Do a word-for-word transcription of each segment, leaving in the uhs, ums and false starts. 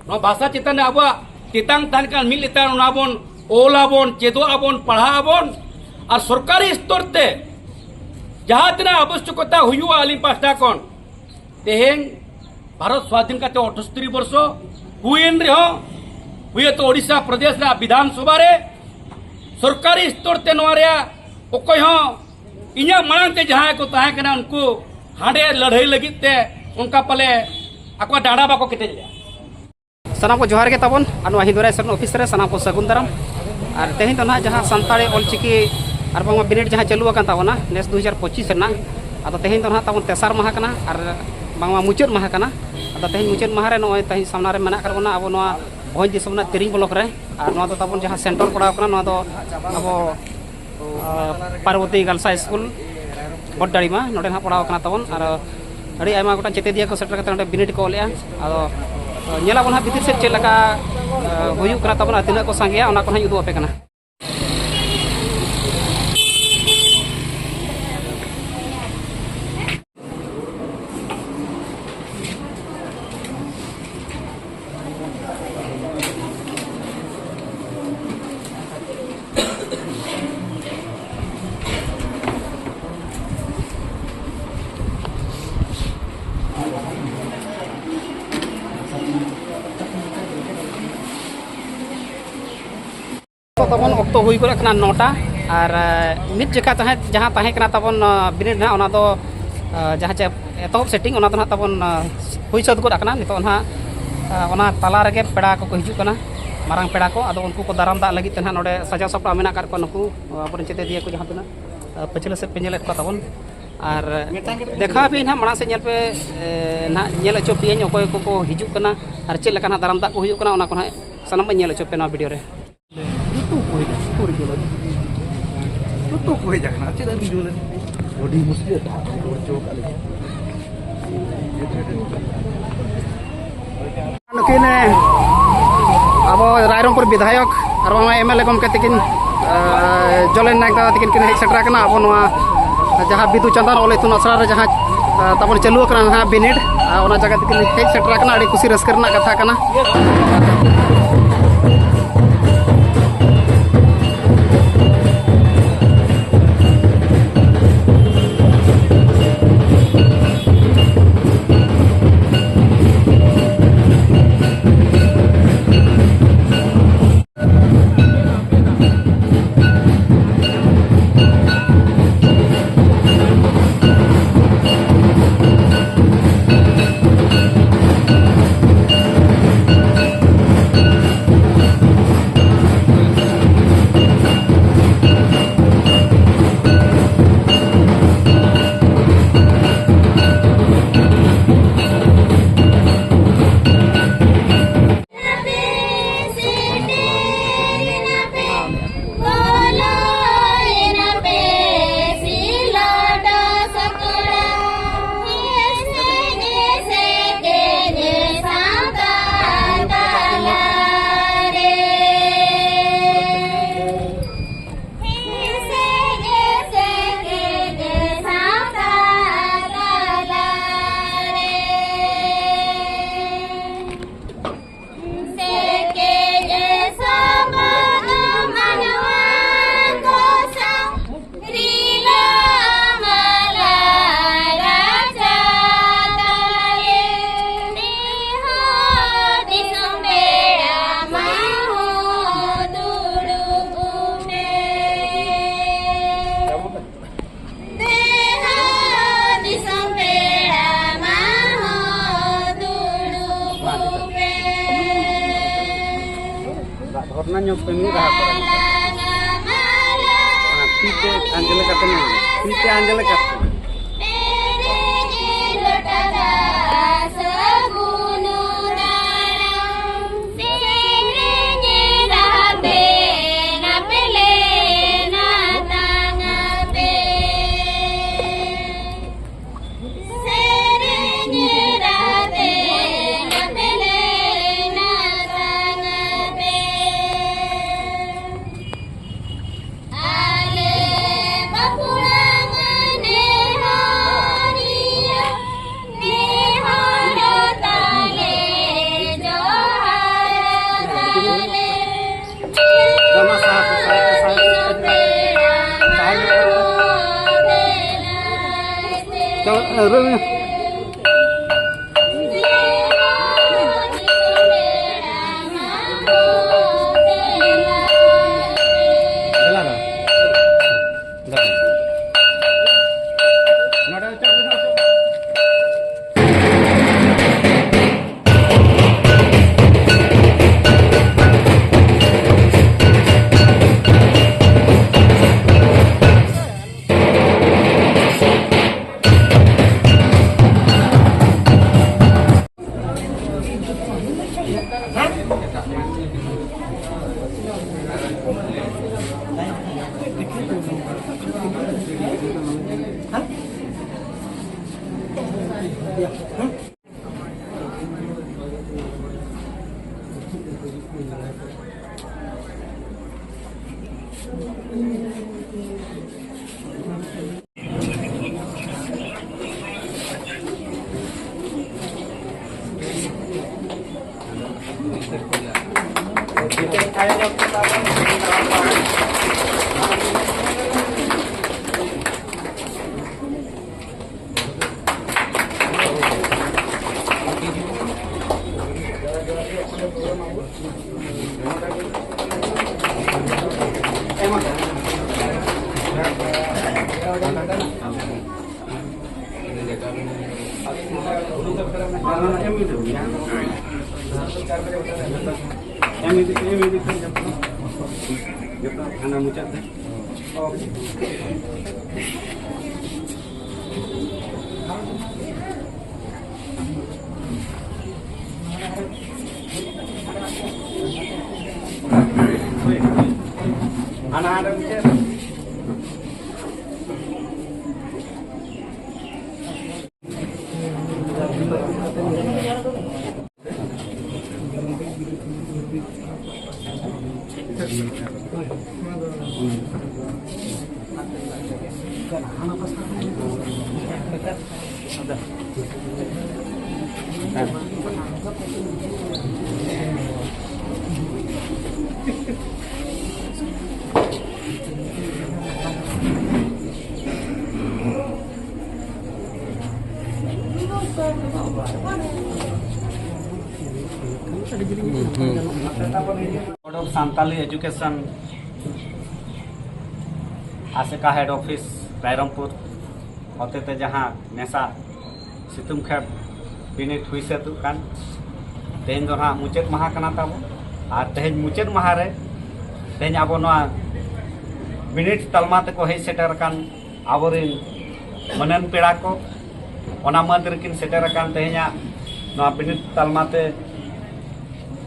ᱱᱚᱣᱟ ᱵᱷᱟᱥᱟ ᱪᱮᱛᱟᱱ ᱨᱮ ᱟᱵᱚᱣᱟᱜ ᱛᱮᱛᱟᱝ ᱛᱟᱦᱮᱱ ᱠᱷᱟᱱ, ᱢᱤᱫ ᱞᱮᱛᱟᱲ ᱚᱱᱟ ᱵᱚᱱ ᱚᱞ ᱟᱵᱚᱱ, ᱪᱮᱫᱚᱜ ᱟᱵᱚᱱ, ᱯᱟᱲᱦᱟᱜ ᱟᱵᱚᱱ᱾ ᱟᱨ ᱥᱚᱨᱠᱟᱨᱤ ᱥᱛᱚᱨ ᱛᱮ ᱡᱟᱦᱟᱸ ᱛᱤᱱᱟᱹᱜ ᱟᱵᱚᱥᱭᱚᱠᱚᱛᱟ ᱦᱩᱭᱩᱜᱼᱟ ᱟᱹᱞᱤᱧ ᱯᱟᱦᱴᱟ ᱠᱷᱚᱱ, ᱛᱮᱦᱮᱧ ᱵᱷᱟᱨᱚᱛ ᱥᱣᱟᱫᱷᱤᱱ ᱠᱟᱛᱮ ᱟᱴᱷᱟᱥᱴᱴᱤ ᱵᱚᱨᱥᱚ ᱦᱩᱭᱮᱱ ᱨᱮᱦᱚᱸ, ᱦᱩᱭᱛᱚ ᱳᱰᱤᱥᱟ ᱯᱨᱚᱫᱮᱥ ᱨᱮᱱᱟᱜ ᱵᱤᱫᱷᱟᱱ ᱥᱚᱵᱷᱟ ᱨᱮ ᱥᱚᱨᱠᱟᱨᱤ ᱥᱛᱚᱨ ᱛᱮ ᱱᱚᱣᱟ ᱨᱮᱭᱟᱜ ᱚᱠᱚᱭ ᱦᱚᱸ, ᱤᱧᱟᱹᱜ ᱢᱟᱲᱟᱝ ᱛᱮ ᱡᱟᱦᱟᱸᱭ ᱠᱚ ᱛᱟᱦᱮᱸ ᱠᱟᱱᱟ, ᱩᱱᱠᱩ ᱦᱟᱸᱰᱮ ᱞᱟᱹᱲᱦᱟᱹᱭ ᱞᱟᱹᱜᱤᱫ ᱛᱮ ᱚᱱᱠᱟ ᱯᱟᱞᱮ ᱟᱠᱚᱣᱟᱜ ᱰᱟᱸᱰᱟ ᱵᱟᱠᱚ ᱠᱮᱴᱮᱡ ᱞᱮᱫᱼᱟ᱾ ᱥᱟᱱᱟᱢ ᱠᱚ ᱡᱚᱦᱟᱨ ᱜᱮ ᱛᱟᱵᱚᱱ, ᱟᱨ ᱱᱚᱣᱟ ᱦᱤᱱᱫᱩᱨᱟᱭ ᱥᱮᱨᱮᱱ ᱚᱯᱷᱤᱥ ᱨᱮ ᱥᱟᱱᱟᱢ ᱠᱚ ᱥᱟᱹᱜᱩᱱ ᱫᱟᱨᱟᱢ᱾ ᱟᱨ ᱛᱮᱦᱮᱧ ᱫᱚ ᱱᱟᱦᱟᱜ ᱡᱟᱦᱟᱸ ᱥᱟᱱᱛᱟᱲᱤ ᱚᱞᱪᱤᱠᱤ ᱟᱨ ᱵᱟᱝᱢᱟ ᱵᱤᱱᱤᱰ ᱡᱟᱦᱟᱸ ᱪᱟᱹᱞᱩ ᱟᱠᱟᱱ ᱛᱟᱵᱚᱱᱟ ᱱᱮᱥ ᱫᱩ ᱦᱟᱡᱟᱨ ᱯᱚᱸᱪᱤᱥ ᱨᱮᱱᱟᱜ, ᱟᱫᱚ ᱛᱮᱦᱮᱧ ᱫᱚ ᱱᱟᱦᱟᱜ ᱛᱟᱵᱚᱱ ᱛᱮᱥᱟᱨ ᱢᱟᱦᱟ ᱠᱟᱱᱟ ᱟᱨ ᱵᱟᱝᱢᱟ ᱢᱩᱪᱟᱹᱫ ᱢᱟᱦᱟ ᱠᱟᱱᱟ᱾ ᱟᱫᱚ ᱛᱮᱦᱮᱧ ᱢᱩᱪᱟᱹᱫ ᱢᱟᱦᱟ ᱨᱮ ᱱᱚᱜᱼᱚᱭ ᱛᱮᱦᱮᱧ ᱥᱟᱢᱱᱟ ᱨᱮ ᱢᱮᱱᱟᱜ ᱟᱠᱟᱫ ᱵᱚᱱᱟ ᱟᱵᱚ ᱱᱚᱣᱟ ᱵᱷᱚᱸᱡᱽ ᱫᱤᱥᱚᱢ ᱨᱮᱱᱟᱜ ᱛᱤᱨᱤᱝ ᱵᱞᱚᱠ ᱨᱮ᱾ ᱟᱨ ᱱᱚᱣᱟ ᱫᱚ ᱛᱟᱵᱚᱱ ᱡᱟᱦᱟᱸ ᱥᱮᱱᱴᱟᱨ ᱯᱟᱲᱟᱣ ᱠᱟᱱᱟ, ᱱᱚᱣᱟ ᱫᱚ ᱟᱵᱚ ᱟᱨ ᱯᱟᱨᱵᱚᱛᱤ ᱜᱟᱞᱥᱟ ᱥᱠᱩᱞ ᱵᱚᱰᱰᱟᱲᱤᱢᱟ, ᱱᱚᱰᱮ ᱱᱟᱦᱟᱜ ᱯᱟᱲᱟᱣ ᱠᱟᱱᱟ ᱛᱟᱵᱚᱱ᱾ ᱟᱨ ᱟᱹᱰᱤ ᱟᱭᱢᱟ ᱜᱚᱴᱟᱝ ᱪᱮᱛᱮᱫᱤᱭᱟᱹ ᱠᱚ ᱥᱮᱴᱮᱨ ᱠᱟᱛᱮ ᱱᱚᱰᱮ ᱵᱤᱱᱤᱰ ᱠᱚ ᱚᱞᱮᱜᱼᱟ᱾ ᱟᱫᱚ ᱧᱮᱞᱟᱵᱚᱱ ᱦᱟᱸᱜ ᱵᱷᱤᱛᱤᱨ ᱥᱮᱫ ᱪᱮᱫ ᱞᱮᱠᱟ ᱦᱩᱭᱩᱜ ᱠᱟᱱᱟ ᱛᱟᱵᱚᱱ ᱟᱨ ᱛᱤᱱᱟᱹᱜ ᱠᱚ ᱥᱟᱸᱜᱮᱭᱟ, ᱚᱱᱟ ᱠᱚ ᱱᱟᱦᱟᱜ ᱤᱧ ᱩᱫᱩᱜ ᱟᱯᱮ ᱠᱟᱱᱟ᱾ ᱛᱟᱵᱚᱱ ᱚᱠᱛᱚ ᱦᱩᱭ ᱜᱚᱫ ᱟᱠᱟᱱᱟ ᱱᱚᱴᱟ᱾ ᱟᱨ ᱢᱤᱫ ᱡᱚᱠᱷᱟ ᱛᱟᱦᱮᱸ, ᱡᱟᱦᱟᱸ ᱛᱟᱦᱮᱸ ᱠᱟᱱᱟ ᱛᱟᱵᱚᱱ ᱵᱤᱱᱤᱰ ᱱᱟᱦᱟᱜ, ᱚᱱᱟ ᱫᱚ ᱡᱟᱦᱟᱸ ᱪᱮ ᱮᱛᱚᱦᱚᱵ ᱥᱮᱴᱤᱝ, ᱚᱱᱟ ᱫᱚ ᱱᱟᱦᱟᱜ ᱛᱟᱵᱚᱱ ᱦᱩᱭ ᱥᱟᱹᱛ ᱜᱚᱫ ᱟᱠᱟᱱᱟ᱾ ᱱᱤᱛᱚᱜ ᱱᱟᱦᱟᱜ ᱚᱱᱟ ᱛᱟᱞᱟ ᱨᱮᱜᱮ ᱯᱮᱲᱟ ᱠᱚᱠᱚ ᱦᱤᱡᱩᱜ ᱠᱟᱱᱟ, ᱢᱟᱨᱟᱝ ᱯᱮᱲᱟ ᱠᱚ᱾ ᱟᱫᱚ ᱩᱱᱠᱩ ᱠᱚ ᱫᱟᱨᱟᱢ ᱫᱟᱜ ᱞᱟᱹᱜᱤᱫ ᱛᱮ ᱱᱟᱦᱟᱜ ᱱᱚᱰᱮ ᱥᱟᱡᱟᱣ ᱥᱟᱯᱲᱟᱣ ᱢᱮᱱᱟᱜ ᱟᱠᱟᱫ ᱠᱚᱣᱟ ᱱᱩᱠᱩ ᱟᱵᱚᱨᱮᱱ ᱪᱮᱛᱮᱫᱤᱭᱟᱹ ᱠᱚ ᱡᱟᱦᱟᱸ ᱛᱤᱱᱟᱹᱜ ᱯᱟᱹᱪᱷᱞᱟᱹ ᱥᱮᱫ ᱯᱮ ᱧᱮᱞᱮᱫ ᱠᱚᱣᱟ ᱛᱟᱵᱚᱱ᱾ ᱟᱨ ᱫᱮᱠᱷᱟᱣ ᱟᱯᱮ ᱱᱟᱦᱟᱜ ᱢᱟᱲᱟᱝ ᱥᱮᱫ ᱧᱮᱞ ᱯᱮ, ᱱᱟᱦᱟᱜ ᱧᱮᱞ ᱦᱚᱪᱚ ᱯᱮᱭᱟᱹᱧ ᱚᱠᱚᱭ ᱠᱚᱠᱚ ᱦᱤᱡᱩᱜ ᱠᱟᱱᱟ ᱟᱨ ᱪᱮᱫ ᱞᱮᱠᱟ ᱱᱟᱦᱟᱜ ᱫᱟᱨᱟᱢ ᱫᱟᱜ ᱠᱚ ᱦᱩᱭᱩᱜ ᱠᱟᱱᱟ, ᱚᱱᱟ ᱠᱚ ᱱᱟᱦᱟᱜ ᱥᱟᱱᱟᱢ ᱵᱚᱱ ᱧᱮᱞ ᱦᱚᱪᱚ ᱯᱮ ᱱᱚᱣᱟ ᱵᱷᱤᱰᱤᱭᱳ ᱨᱮ᱾ ᱡᱚᱛᱚ ᱠᱚ ᱦᱮᱡ ᱟᱠᱟᱱᱟ, ᱪᱮᱫ ᱟᱹᱰᱤ ᱡᱳᱨ ᱟᱹᱰᱤ ᱢᱩᱥᱠᱤᱞ ᱨᱮ ᱫᱟᱜ ᱠᱚ ᱨᱚᱦᱚᱲ ᱦᱚᱪᱚ ᱟᱠᱟᱫ ᱞᱤᱧᱟ᱾ ᱱᱩᱠᱤᱱ, ᱟᱵᱚ ᱨᱟᱭᱨᱚᱝᱯᱩᱨ ᱵᱤᱫᱷᱟᱭᱚᱠ ᱟᱨ ᱵᱟᱝᱢᱟ ᱮᱢ ᱮᱞ ᱮ ᱜᱚᱢᱠᱮ ᱛᱤᱠᱤᱱ, ᱡᱚᱞᱮᱱ ᱱᱟᱭᱮᱠ ᱫᱟᱫᱟ ᱛᱤᱠᱤᱱ ᱠᱤᱱ ᱦᱮᱡ ᱥᱮᱴᱮᱨ ᱟᱠᱟᱱᱟ ᱟᱵᱚ ᱱᱚᱣᱟ ᱡᱟᱦᱟᱸ ᱵᱤᱫᱩ ᱪᱟᱸᱫᱟᱱ ᱚᱞ ᱤᱛᱩᱱ ᱟᱥᱲᱟ ᱨᱮ ᱡᱟᱦᱟᱸ ᱛᱟᱵᱚᱱ ᱪᱟᱹᱞᱩ ᱟᱠᱟᱱᱟ ᱱᱟᱦᱟᱜ ᱵᱤᱱᱤᱰ᱾ ᱟᱨ ᱚᱱᱟ ᱡᱟᱭᱜᱟ ᱛᱮᱜᱮ ᱞᱤᱧ ᱦᱮᱡ ᱥᱮᱴᱮᱨ ᱟᱠᱟᱱᱟ᱾ ᱟᱹᱰᱤ ᱠᱩᱥᱤ ᱨᱟᱹᱥᱠᱟᱹ ᱨᱮᱱᱟᱜ ᱠᱟᱛᱷᱟ ᱠᱟᱱᱟ᱾ ᱫᱮᱦᱟ ᱫᱤᱥᱚᱢ ᱯᱮᱲᱟ ᱢᱟ ᱦᱚᱸ ᱫᱩᱲᱩᱵ ᱯᱮ᱾ ᱫᱟᱜ ᱫᱷᱚᱨᱱᱟ ᱧᱚᱜ ᱯᱮ ᱢᱤᱫ ᱫᱷᱟᱣ ᱠᱚᱨᱮ᱾ ᱢᱟᱞᱟ ᱢᱟᱞᱟ ᱚᱱᱟ ᱛᱤ ᱛᱮ ᱟᱸᱡᱮᱞ ᱠᱟᱛᱮ ᱧᱮᱞ ᱢᱮ᱾ ᱛᱤ ᱛᱮ ᱟᱸᱡᱮᱞ ᱠᱟᱛᱮ᱾ ᱯᱮᱨᱮᱡ ᱞᱚᱴᱟ ᱫᱟᱜ ᱥᱟᱹᱜᱩᱱ ᱫᱟᱨᱟᱢ᱾ ᱥᱮᱨᱮᱧ ᱨᱟᱦᱟ ᱛᱮ ᱱᱟᱯᱮ ᱞᱮᱱᱟ ᱛᱟᱝ ᱯᱮ᱾ ᱥᱮᱨᱮᱧ ᱨᱟᱦᱟ ᱛᱮ ᱱᱟᱯᱮ ᱞᱮᱱᱟ ᱛᱟᱝ ᱯᱮ᱾ ᱟᱞᱮ ᱵᱟᱸᱠᱩᱲᱟ ᱢᱟᱱᱮ ᱮᱢ ᱤᱫᱤ, ᱮᱢ ᱤᱫᱤ, ᱮᱢ ᱤᱫᱤ, ᱡᱚᱛᱚ ᱦᱟᱱᱟ ᱢᱩᱪᱟᱹᱫ ᱨᱮ᱾ ᱦᱟᱱᱟ ᱦᱟᱸᱰᱮ ᱢᱩᱪᱟᱹᱫ᱾ Board of Santali Education, ᱟᱥᱮᱠᱟ head office ᱨᱟᱭᱨᱚᱝᱯᱩᱨ ᱦᱚᱛᱮᱛᱮ ᱡᱟᱦᱟᱸ ᱱᱮᱥᱟ ᱥᱤᱛᱩᱝ ᱠᱷᱮᱯ ᱵᱤᱱᱤᱰ ᱦᱩᱭ ᱥᱟᱹᱛᱚᱜ ᱠᱟᱱ, ᱛᱮᱦᱮᱧ ᱫᱚ ᱱᱟᱦᱟᱜ ᱢᱩᱪᱟᱹᱫ ᱢᱟᱦᱟ ᱠᱟᱱᱟ ᱛᱟᱵᱚ᱾ ᱟᱨ ᱛᱮᱦᱮᱧ ᱢᱩᱪᱟᱹᱫ ᱢᱟᱦᱟ ᱨᱮ ᱛᱮᱦᱮᱧ ᱟᱵᱚ ᱱᱚᱣᱟ ᱵᱤᱱᱤᱰ ᱛᱟᱞᱢᱟ ᱛᱮᱠᱚ ᱦᱮᱡ ᱥᱮᱴᱮᱨ ᱟᱠᱟᱱ ᱟᱵᱚᱨᱮᱱ ᱢᱟᱹᱱᱟᱱ ᱯᱮᱲᱟ ᱠᱚ, ᱚᱱᱟ ᱢᱟᱹᱫᱽ ᱨᱮᱠᱤᱱ ᱥᱮᱴᱮᱨ ᱟᱠᱟᱱ ᱛᱮᱦᱮᱧᱟᱜ ᱱᱚᱣᱟ ᱵᱤᱱᱤᱰ ᱛᱟᱞᱢᱟ ᱛᱮ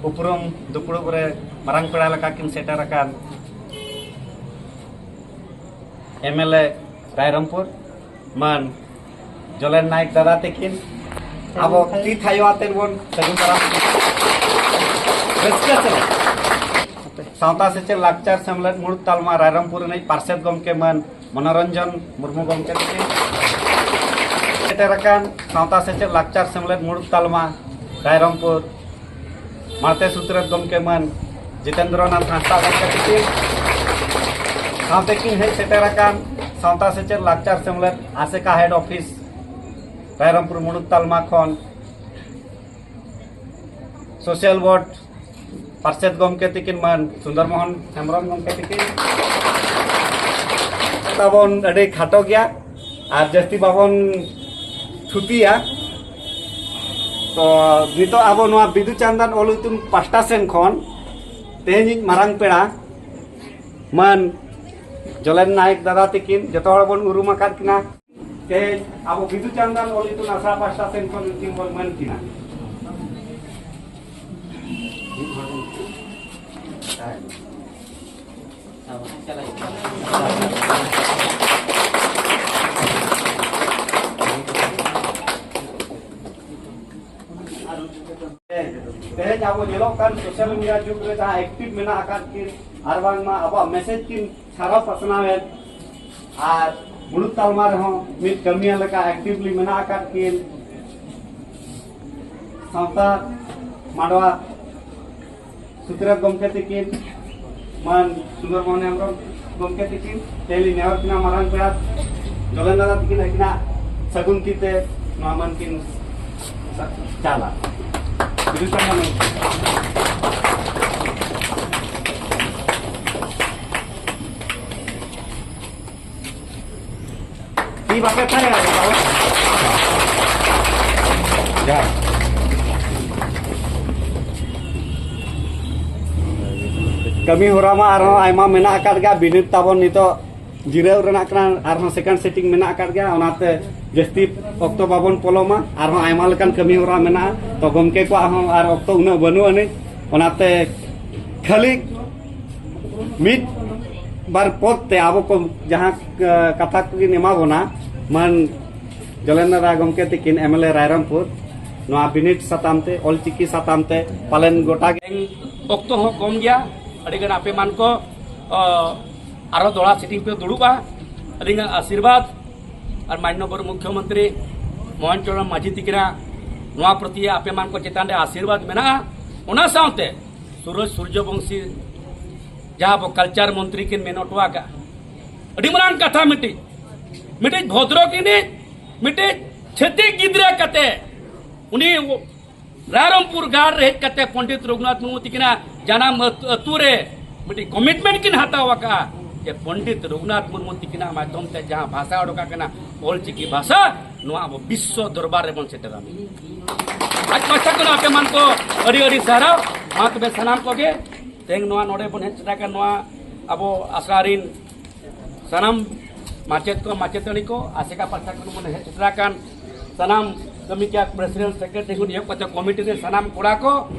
ᱩᱯᱨᱩᱢ ᱫᱩᱯᱲᱩᱵ ᱨᱮ ᱢᱟᱨᱟᱝ ᱯᱮᱲᱟ ᱞᱮᱠᱟ ᱠᱤᱱ ᱥᱮᱴᱮᱨ ᱟᱠᱟᱱ M L A ᱨᱟᱭᱨᱚᱝᱯᱩᱨ ᱢᱟᱹᱱ ᱡᱚᱞᱮᱱ ᱱᱟᱭᱮᱠ ᱫᱟᱫᱟ ᱛᱤᱠᱤᱱ ᱟᱵᱚ ᱛᱤ ᱛᱷᱟᱭᱚ ᱟᱛᱮ ᱵᱚᱱ ᱥᱟᱹᱜᱩᱱ ᱫᱟᱨᱟᱢ ᱠᱤᱱᱟ᱾ ᱨᱟᱹᱥᱠᱟᱹ ᱥᱟᱞᱟᱜ ᱥᱟᱶᱛᱟ ᱥᱮᱪᱮᱫ ᱞᱟᱠᱪᱟᱨ ᱥᱮᱢᱞᱮᱫ ᱢᱩᱲᱩᱫ ᱛᱟᱞᱢᱟ ᱨᱟᱭᱨᱚᱝᱯᱩᱨ ᱨᱤᱱᱤᱡ ᱯᱟᱨᱥᱮᱛ ᱜᱚᱢᱠᱮ ᱢᱟᱹᱱ ᱢᱚᱱᱳᱨᱚᱧᱡᱚᱱ ᱢᱩᱨᱢᱩ ᱜᱚᱢᱠᱮ ᱛᱤᱠᱤᱱ, ᱥᱮᱴᱮᱨ ᱟᱠᱟᱱ ᱥᱟᱶᱛᱟ ᱥᱮᱪᱮᱫ ᱞᱟᱠᱪᱟᱨ ᱥᱮᱢᱞᱮᱫ ᱢᱩᱲᱩᱫ ᱛᱟᱞᱢᱟ ᱨᱟᱭᱨᱚᱝᱯᱩᱨ ᱢᱟᱲᱛᱮ ᱥᱩᱛᱨᱮᱛ ᱜᱚᱢᱠᱮ ᱢᱟᱹᱱ ᱡᱤᱛᱮᱱᱫᱨᱚᱱᱟᱛᱷ ᱦᱟᱸᱥᱫᱟ ᱜᱚᱢᱠᱮ ᱛᱤᱠᱤᱱ, ᱥᱟᱶᱛᱮ ᱠᱤᱱ ᱦᱮᱡ ᱥᱮᱴᱮᱨ ᱟᱠᱟᱱ ᱥᱟᱶᱛᱟ ᱥᱮᱪᱮᱫ ᱞᱟᱠᱪᱟᱨ ᱥᱮᱢᱞᱮᱫ ᱟᱥᱮᱠᱟ head office ᱨᱟᱭᱨᱚᱝᱯᱩᱨ ᱢᱩᱲᱩᱫ ᱛᱟᱞᱢᱟ ᱠᱷᱚᱱ social work ᱯᱟᱨᱥᱮᱛ ᱜᱚᱢᱠᱮ ᱛᱤᱠᱤᱱ ᱢᱟᱹᱱ ᱥᱩᱱᱫᱚᱨ ᱢᱳᱦᱚᱱ ᱦᱮᱢᱵᱨᱚᱢ ᱜᱚᱢᱠᱮ ᱛᱤᱠᱤᱱ᱾ ᱛᱟᱵᱚᱱ ᱟᱹᱰᱤ ᱠᱷᱟᱴᱚ ᱜᱮᱭᱟ ᱟᱨ ᱡᱟᱹᱥᱛᱤ ᱵᱟᱵᱚᱱ ᱛᱷᱩᱛᱤᱭᱟ᱾ ᱛᱚ ᱱᱤᱛᱚᱜ ᱟᱵᱚ ᱱᱚᱣᱟ ᱵᱤᱫᱩ ᱪᱟᱸᱫᱟᱱ ᱚᱞ ᱤᱛᱩᱱ ᱯᱟᱦᱴᱟ ᱥᱮᱱ ᱠᱷᱚᱱ ᱛᱮᱦᱮᱧᱤᱡ ᱢᱟᱨᱟᱝ ᱯᱮᱲᱟ ᱢᱟᱹᱱ ᱡᱚᱞᱮᱱ ᱱᱟᱭᱮᱠ ᱫᱟᱫᱟ ᱛᱤᱠᱤᱱ, ᱡᱚᱛᱚ ᱦᱚᱲ ᱵᱚᱱ ᱩᱨᱩᱢ ᱟᱠᱟᱫ ᱠᱤᱱᱟ᱾ ᱛᱮᱦᱮᱧ ᱟᱵᱚ ᱵᱤᱫᱩ ᱪᱟᱸᱫᱟᱱ ᱚᱞ ᱤᱛᱩᱱ ᱟᱥᱲᱟ ᱯᱟᱦᱴᱟ ᱥᱮᱱ ᱠᱷᱚᱱ ᱩᱱᱠᱤᱱ ᱵᱚᱱ ᱢᱟᱹᱱ ᱠᱤᱱᱟ᱾ ᱛᱮᱦᱮᱧ ᱟᱵᱚ ᱧᱮᱞᱚᱜ ᱠᱟᱱ social media ᱡᱩᱜᱽ ᱨᱮ ᱡᱟᱦᱟᱸ active ᱢᱮᱱᱟᱜ ᱟᱠᱟᱫ ᱠᱤᱱ ᱟᱨ ᱵᱟᱝᱢᱟ ᱟᱵᱚᱣᱟᱜ message ᱠᱤᱱ ᱪᱷᱟᱨᱟᱣ ᱯᱟᱥᱱᱟᱣᱮᱫ ᱟᱨ ᱢᱩᱲᱩᱫ ᱛᱟᱞᱢᱟ ᱨᱮᱦᱚᱸ ᱢᱤᱫ ᱠᱟᱹᱢᱤᱭᱟᱹ ᱞᱮᱠᱟ actively ᱢᱮᱱᱟᱜ ᱟᱠᱟᱫ ᱠᱤᱱ ᱥᱟᱶᱛᱟ ᱢᱟᱰᱣᱟ ᱥᱩᱛᱨᱮᱛ ᱜᱚᱢᱠᱮ ᱛᱤᱠᱤᱱ, ᱢᱟᱹᱱ ᱥᱩᱱᱫᱚᱨ ᱢᱳᱦᱚᱱ ᱦᱮᱢᱵᱨᱚᱢ ᱜᱚᱢᱠᱮ ᱛᱤᱠᱤᱱ, ᱛᱮᱦᱮᱧ ᱞᱤᱧ ᱱᱮᱦᱚᱨ ᱠᱤᱱᱟ ᱢᱟᱨᱟᱝ ᱯᱮᱲᱟ ᱡᱚᱞᱮᱱ ᱫᱟᱫᱟ ᱛᱤᱠᱤᱱ ᱟᱹᱠᱤᱱᱟᱜ ᱥᱟᱹᱜᱩᱱ ᱛᱤ ᱛᱮ ᱱᱚᱣᱟ ᱢᱟᱹᱱ ᱠᱤᱱ ᱪᱟᱞᱟ᱾ ᱛᱤ ᱵᱟᱯᱮ ᱛᱷᱟᱭᱟ᱾ ᱡᱟ᱾ ᱠᱟᱹᱢᱤ ᱦᱚᱨᱟ ᱢᱟ ᱟᱨᱦᱚᱸ ᱟᱭᱢᱟ ᱢᱮᱱᱟᱜ ᱟᱠᱟᱫ ᱜᱮᱭᱟ᱾ ᱵᱤᱱᱤᱰ ᱛᱟᱵᱚᱱ ᱱᱤᱛᱚᱜ ᱡᱤᱨᱟᱹᱣ ᱨᱮᱱᱟᱜ ᱠᱟᱱᱟ, ᱟᱨᱦᱚᱸ ᱥᱮᱠᱮᱱᱰ ᱥᱤᱴᱤᱝ ᱢᱮᱱᱟᱜ ᱟᱠᱟᱫ ᱜᱮᱭᱟ᱾ ᱚᱱᱟᱛᱮ ᱡᱟᱹᱥᱛᱤ ᱚᱠᱛᱚ ᱵᱟᱵᱚᱱ ᱯᱚᱞᱚᱢᱟ, ᱟᱨᱦᱚᱸ ᱟᱭᱢᱟ ᱞᱮᱠᱟᱱ ᱠᱟᱹᱢᱤ ᱦᱚᱨᱟ ᱢᱮᱱᱟᱜᱼᱟ᱾ ᱛᱚ ᱜᱚᱢᱠᱮ ᱠᱚᱣᱟᱜ ᱦᱚᱸ ᱟᱨ ᱚᱠᱛᱚ ᱩᱱᱟᱹᱜ ᱵᱟᱹᱱᱩᱜ ᱟᱹᱱᱤᱡ, ᱚᱱᱟᱛᱮ ᱠᱷᱟᱹᱞᱤ ᱢᱤᱫ ᱵᱟᱨ ᱯᱚᱫ ᱛᱮ ᱟᱵᱚ ᱠᱚ ᱡᱟᱦᱟᱸ, ᱟ, ᱠᱟᱛᱷᱟ ᱠᱚᱠᱤᱱ ᱮᱢᱟ ᱵᱚᱱᱟ ᱢᱟᱱ ᱡᱚᱞᱮᱱᱫᱨᱚ ᱨᱟᱭ ᱜᱚᱢᱠᱮ ᱛᱤᱠᱤᱱ, ᱮᱢ ᱮᱞ ᱮ ᱨᱟᱭᱨᱚᱝᱯᱩᱨ, ᱱᱚᱣᱟ ᱵᱤᱱᱤᱰ ᱥᱟᱛᱟᱢ ᱛᱮ, ᱚᱞᱪᱤᱠᱤ ᱥᱟᱛᱟᱢ ᱛᱮ ᱯᱟᱞᱮᱱ ᱜᱚᱴᱟ ᱜᱮ᱾ ᱚᱠᱛᱚ ᱦᱚᱸ ᱠᱚᱢ ᱜᱮᱭᱟ, ᱟᱹᱰᱤ ᱜᱟᱱ ᱟᱯᱮ ᱢᱟᱱ ᱠᱚ, ᱚ, ᱟᱨᱚ ᱫᱚᱦᱲᱟ ᱥᱤᱴᱤᱝ ᱯᱮ ᱫᱩᱲᱩᱵᱼᱟ᱾ ᱟᱹᱞᱤᱧᱟᱜ ᱟᱥᱤᱨᱵᱟᱫᱽ ᱟᱨ ᱢᱟᱱᱱᱚᱵᱚᱨ ᱢᱩᱠᱷᱭᱚᱢᱚᱱᱛᱨᱤ ᱢᱳᱦᱚᱱ ᱪᱚᱨᱚᱬ ᱢᱟᱹᱡᱷᱤ ᱛᱤᱠᱤᱱᱟᱜ ᱱᱚᱣᱟ ᱯᱨᱚᱛᱤ ᱟᱯᱮ ᱢᱟᱱ ᱠᱚ ᱪᱮᱛᱟᱱ ᱨᱮ ᱟᱥᱤᱨᱵᱟᱫᱽ ᱢᱮᱱᱟᱜᱼᱟ᱾ ᱚᱱᱟ ᱥᱟᱶᱛᱮ ᱥᱩᱨᱚᱡᱽ ᱥᱩᱨᱡᱚᱵᱚᱝᱥᱤ ᱡᱟᱦᱟᱸ ᱟᱵᱚ ᱠᱟᱞᱪᱟᱨ ᱢᱚᱱᱛᱨᱤ ᱠᱤᱱ ᱢᱮᱱ ᱦᱚᱴᱚ ᱟᱠᱟᱫ, ᱟᱹᱰᱤ ᱢᱟᱨᱟᱝ ᱠᱟᱛᱷᱟ ᱢᱤᱫᱴᱤᱡ, ᱢᱤᱫᱴᱤᱡ ᱵᱷᱚᱫᱨᱚ ᱠᱤᱱᱤᱡ, ᱢᱤᱫᱴᱤᱡ ᱪᱷᱟᱹᱛᱤᱠ ᱜᱤᱫᱽᱨᱟᱹ ᱠᱟᱛᱮ ᱩᱱᱤ ᱨᱟᱭᱨᱚᱝᱯᱩᱨ ᱜᱟᱲ ᱨᱮ ᱦᱮᱡ ᱠᱟᱛᱮ ᱯᱚᱱᱰᱤᱛ ᱨᱚᱜᱷᱩᱱᱟᱛᱷ ᱢᱩᱨᱢᱩ ᱛᱤᱠᱤᱱᱟᱜ ᱡᱟᱱᱟᱢ ᱟᱹᱛ-, ᱟᱹᱛᱩ ᱨᱮ ᱢᱤᱫᱴᱤᱡ ᱠᱚᱢᱤᱴᱢᱮᱱᱴ ᱠᱤᱱ ᱦᱟᱛᱟᱣ ᱟᱠᱟᱫᱼᱟ ᱡᱮ ᱯᱚᱱᱰᱤᱛ ᱨᱚᱜᱷᱩᱱᱟᱛᱷ ᱢᱩᱨᱢᱩ ᱛᱤᱠᱤᱱᱟᱜ ᱢᱟᱫᱽᱫᱷᱚᱢ ᱛᱮ ᱡᱟᱦᱟᱸ ᱵᱷᱟᱥᱟ ᱚᱰᱚᱠ ᱟᱠᱟᱱᱟ, ᱚᱞᱪᱤᱠᱤ ᱵᱷᱟᱥᱟ, ᱱᱚᱣᱟ ᱟᱵᱚ ᱵᱤᱥᱥᱚ ᱫᱚᱨᱵᱟᱨ ᱨᱮᱵᱚᱱ ᱥᱮᱴᱮᱨᱟ᱾ ᱟᱡ ᱯᱟᱦᱴᱟ ᱠᱷᱚᱱ ᱟᱯᱮ ᱢᱟᱱ ᱠᱚ ᱟᱹᱰᱤ ᱟᱹᱰᱤ ᱥᱟᱨᱦᱟᱣ᱾ ᱢᱟ ᱛᱚᱵᱮ ᱥᱟᱱᱟᱢ ᱠᱚᱜᱮ ᱛᱮᱦᱮᱧ ᱱᱚᱣᱟ ᱱᱚᱰᱮ ᱵᱚᱱ ᱦᱮᱡ ᱥᱮᱴᱮᱨ ᱟᱠᱟᱱ ᱱᱚᱣᱟ ᱟᱵᱚ ᱟᱥᱲᱟ ᱨᱤᱱ ᱥᱟᱱᱟᱢ ᱢᱟᱪᱮᱫ ᱠᱚ, ᱢᱟᱪᱮᱛᱟᱹᱱᱤ ᱠᱚ, ᱟᱥᱮᱠᱟ ᱯᱟᱦᱴᱟ ᱠᱷᱚᱱ ᱵᱚᱱ ᱦᱮᱡ ᱥᱮᱴᱮᱨ ᱟᱠᱟᱱ ᱥᱟᱱᱟᱢ ᱠᱟᱹᱢᱤᱠᱟ, ᱯᱨᱮᱥᱤᱰᱮᱱᱴ, ᱥᱮᱠᱨᱮᱴᱟᱨᱤ ᱠᱷᱚᱱ ᱮᱦᱚᱵ ᱠᱟᱛᱮ ᱠᱚᱢᱤᱴᱤ ᱨᱮ ᱥᱟᱱᱟᱢ ᱠᱚᱲᱟ ᱠᱚ,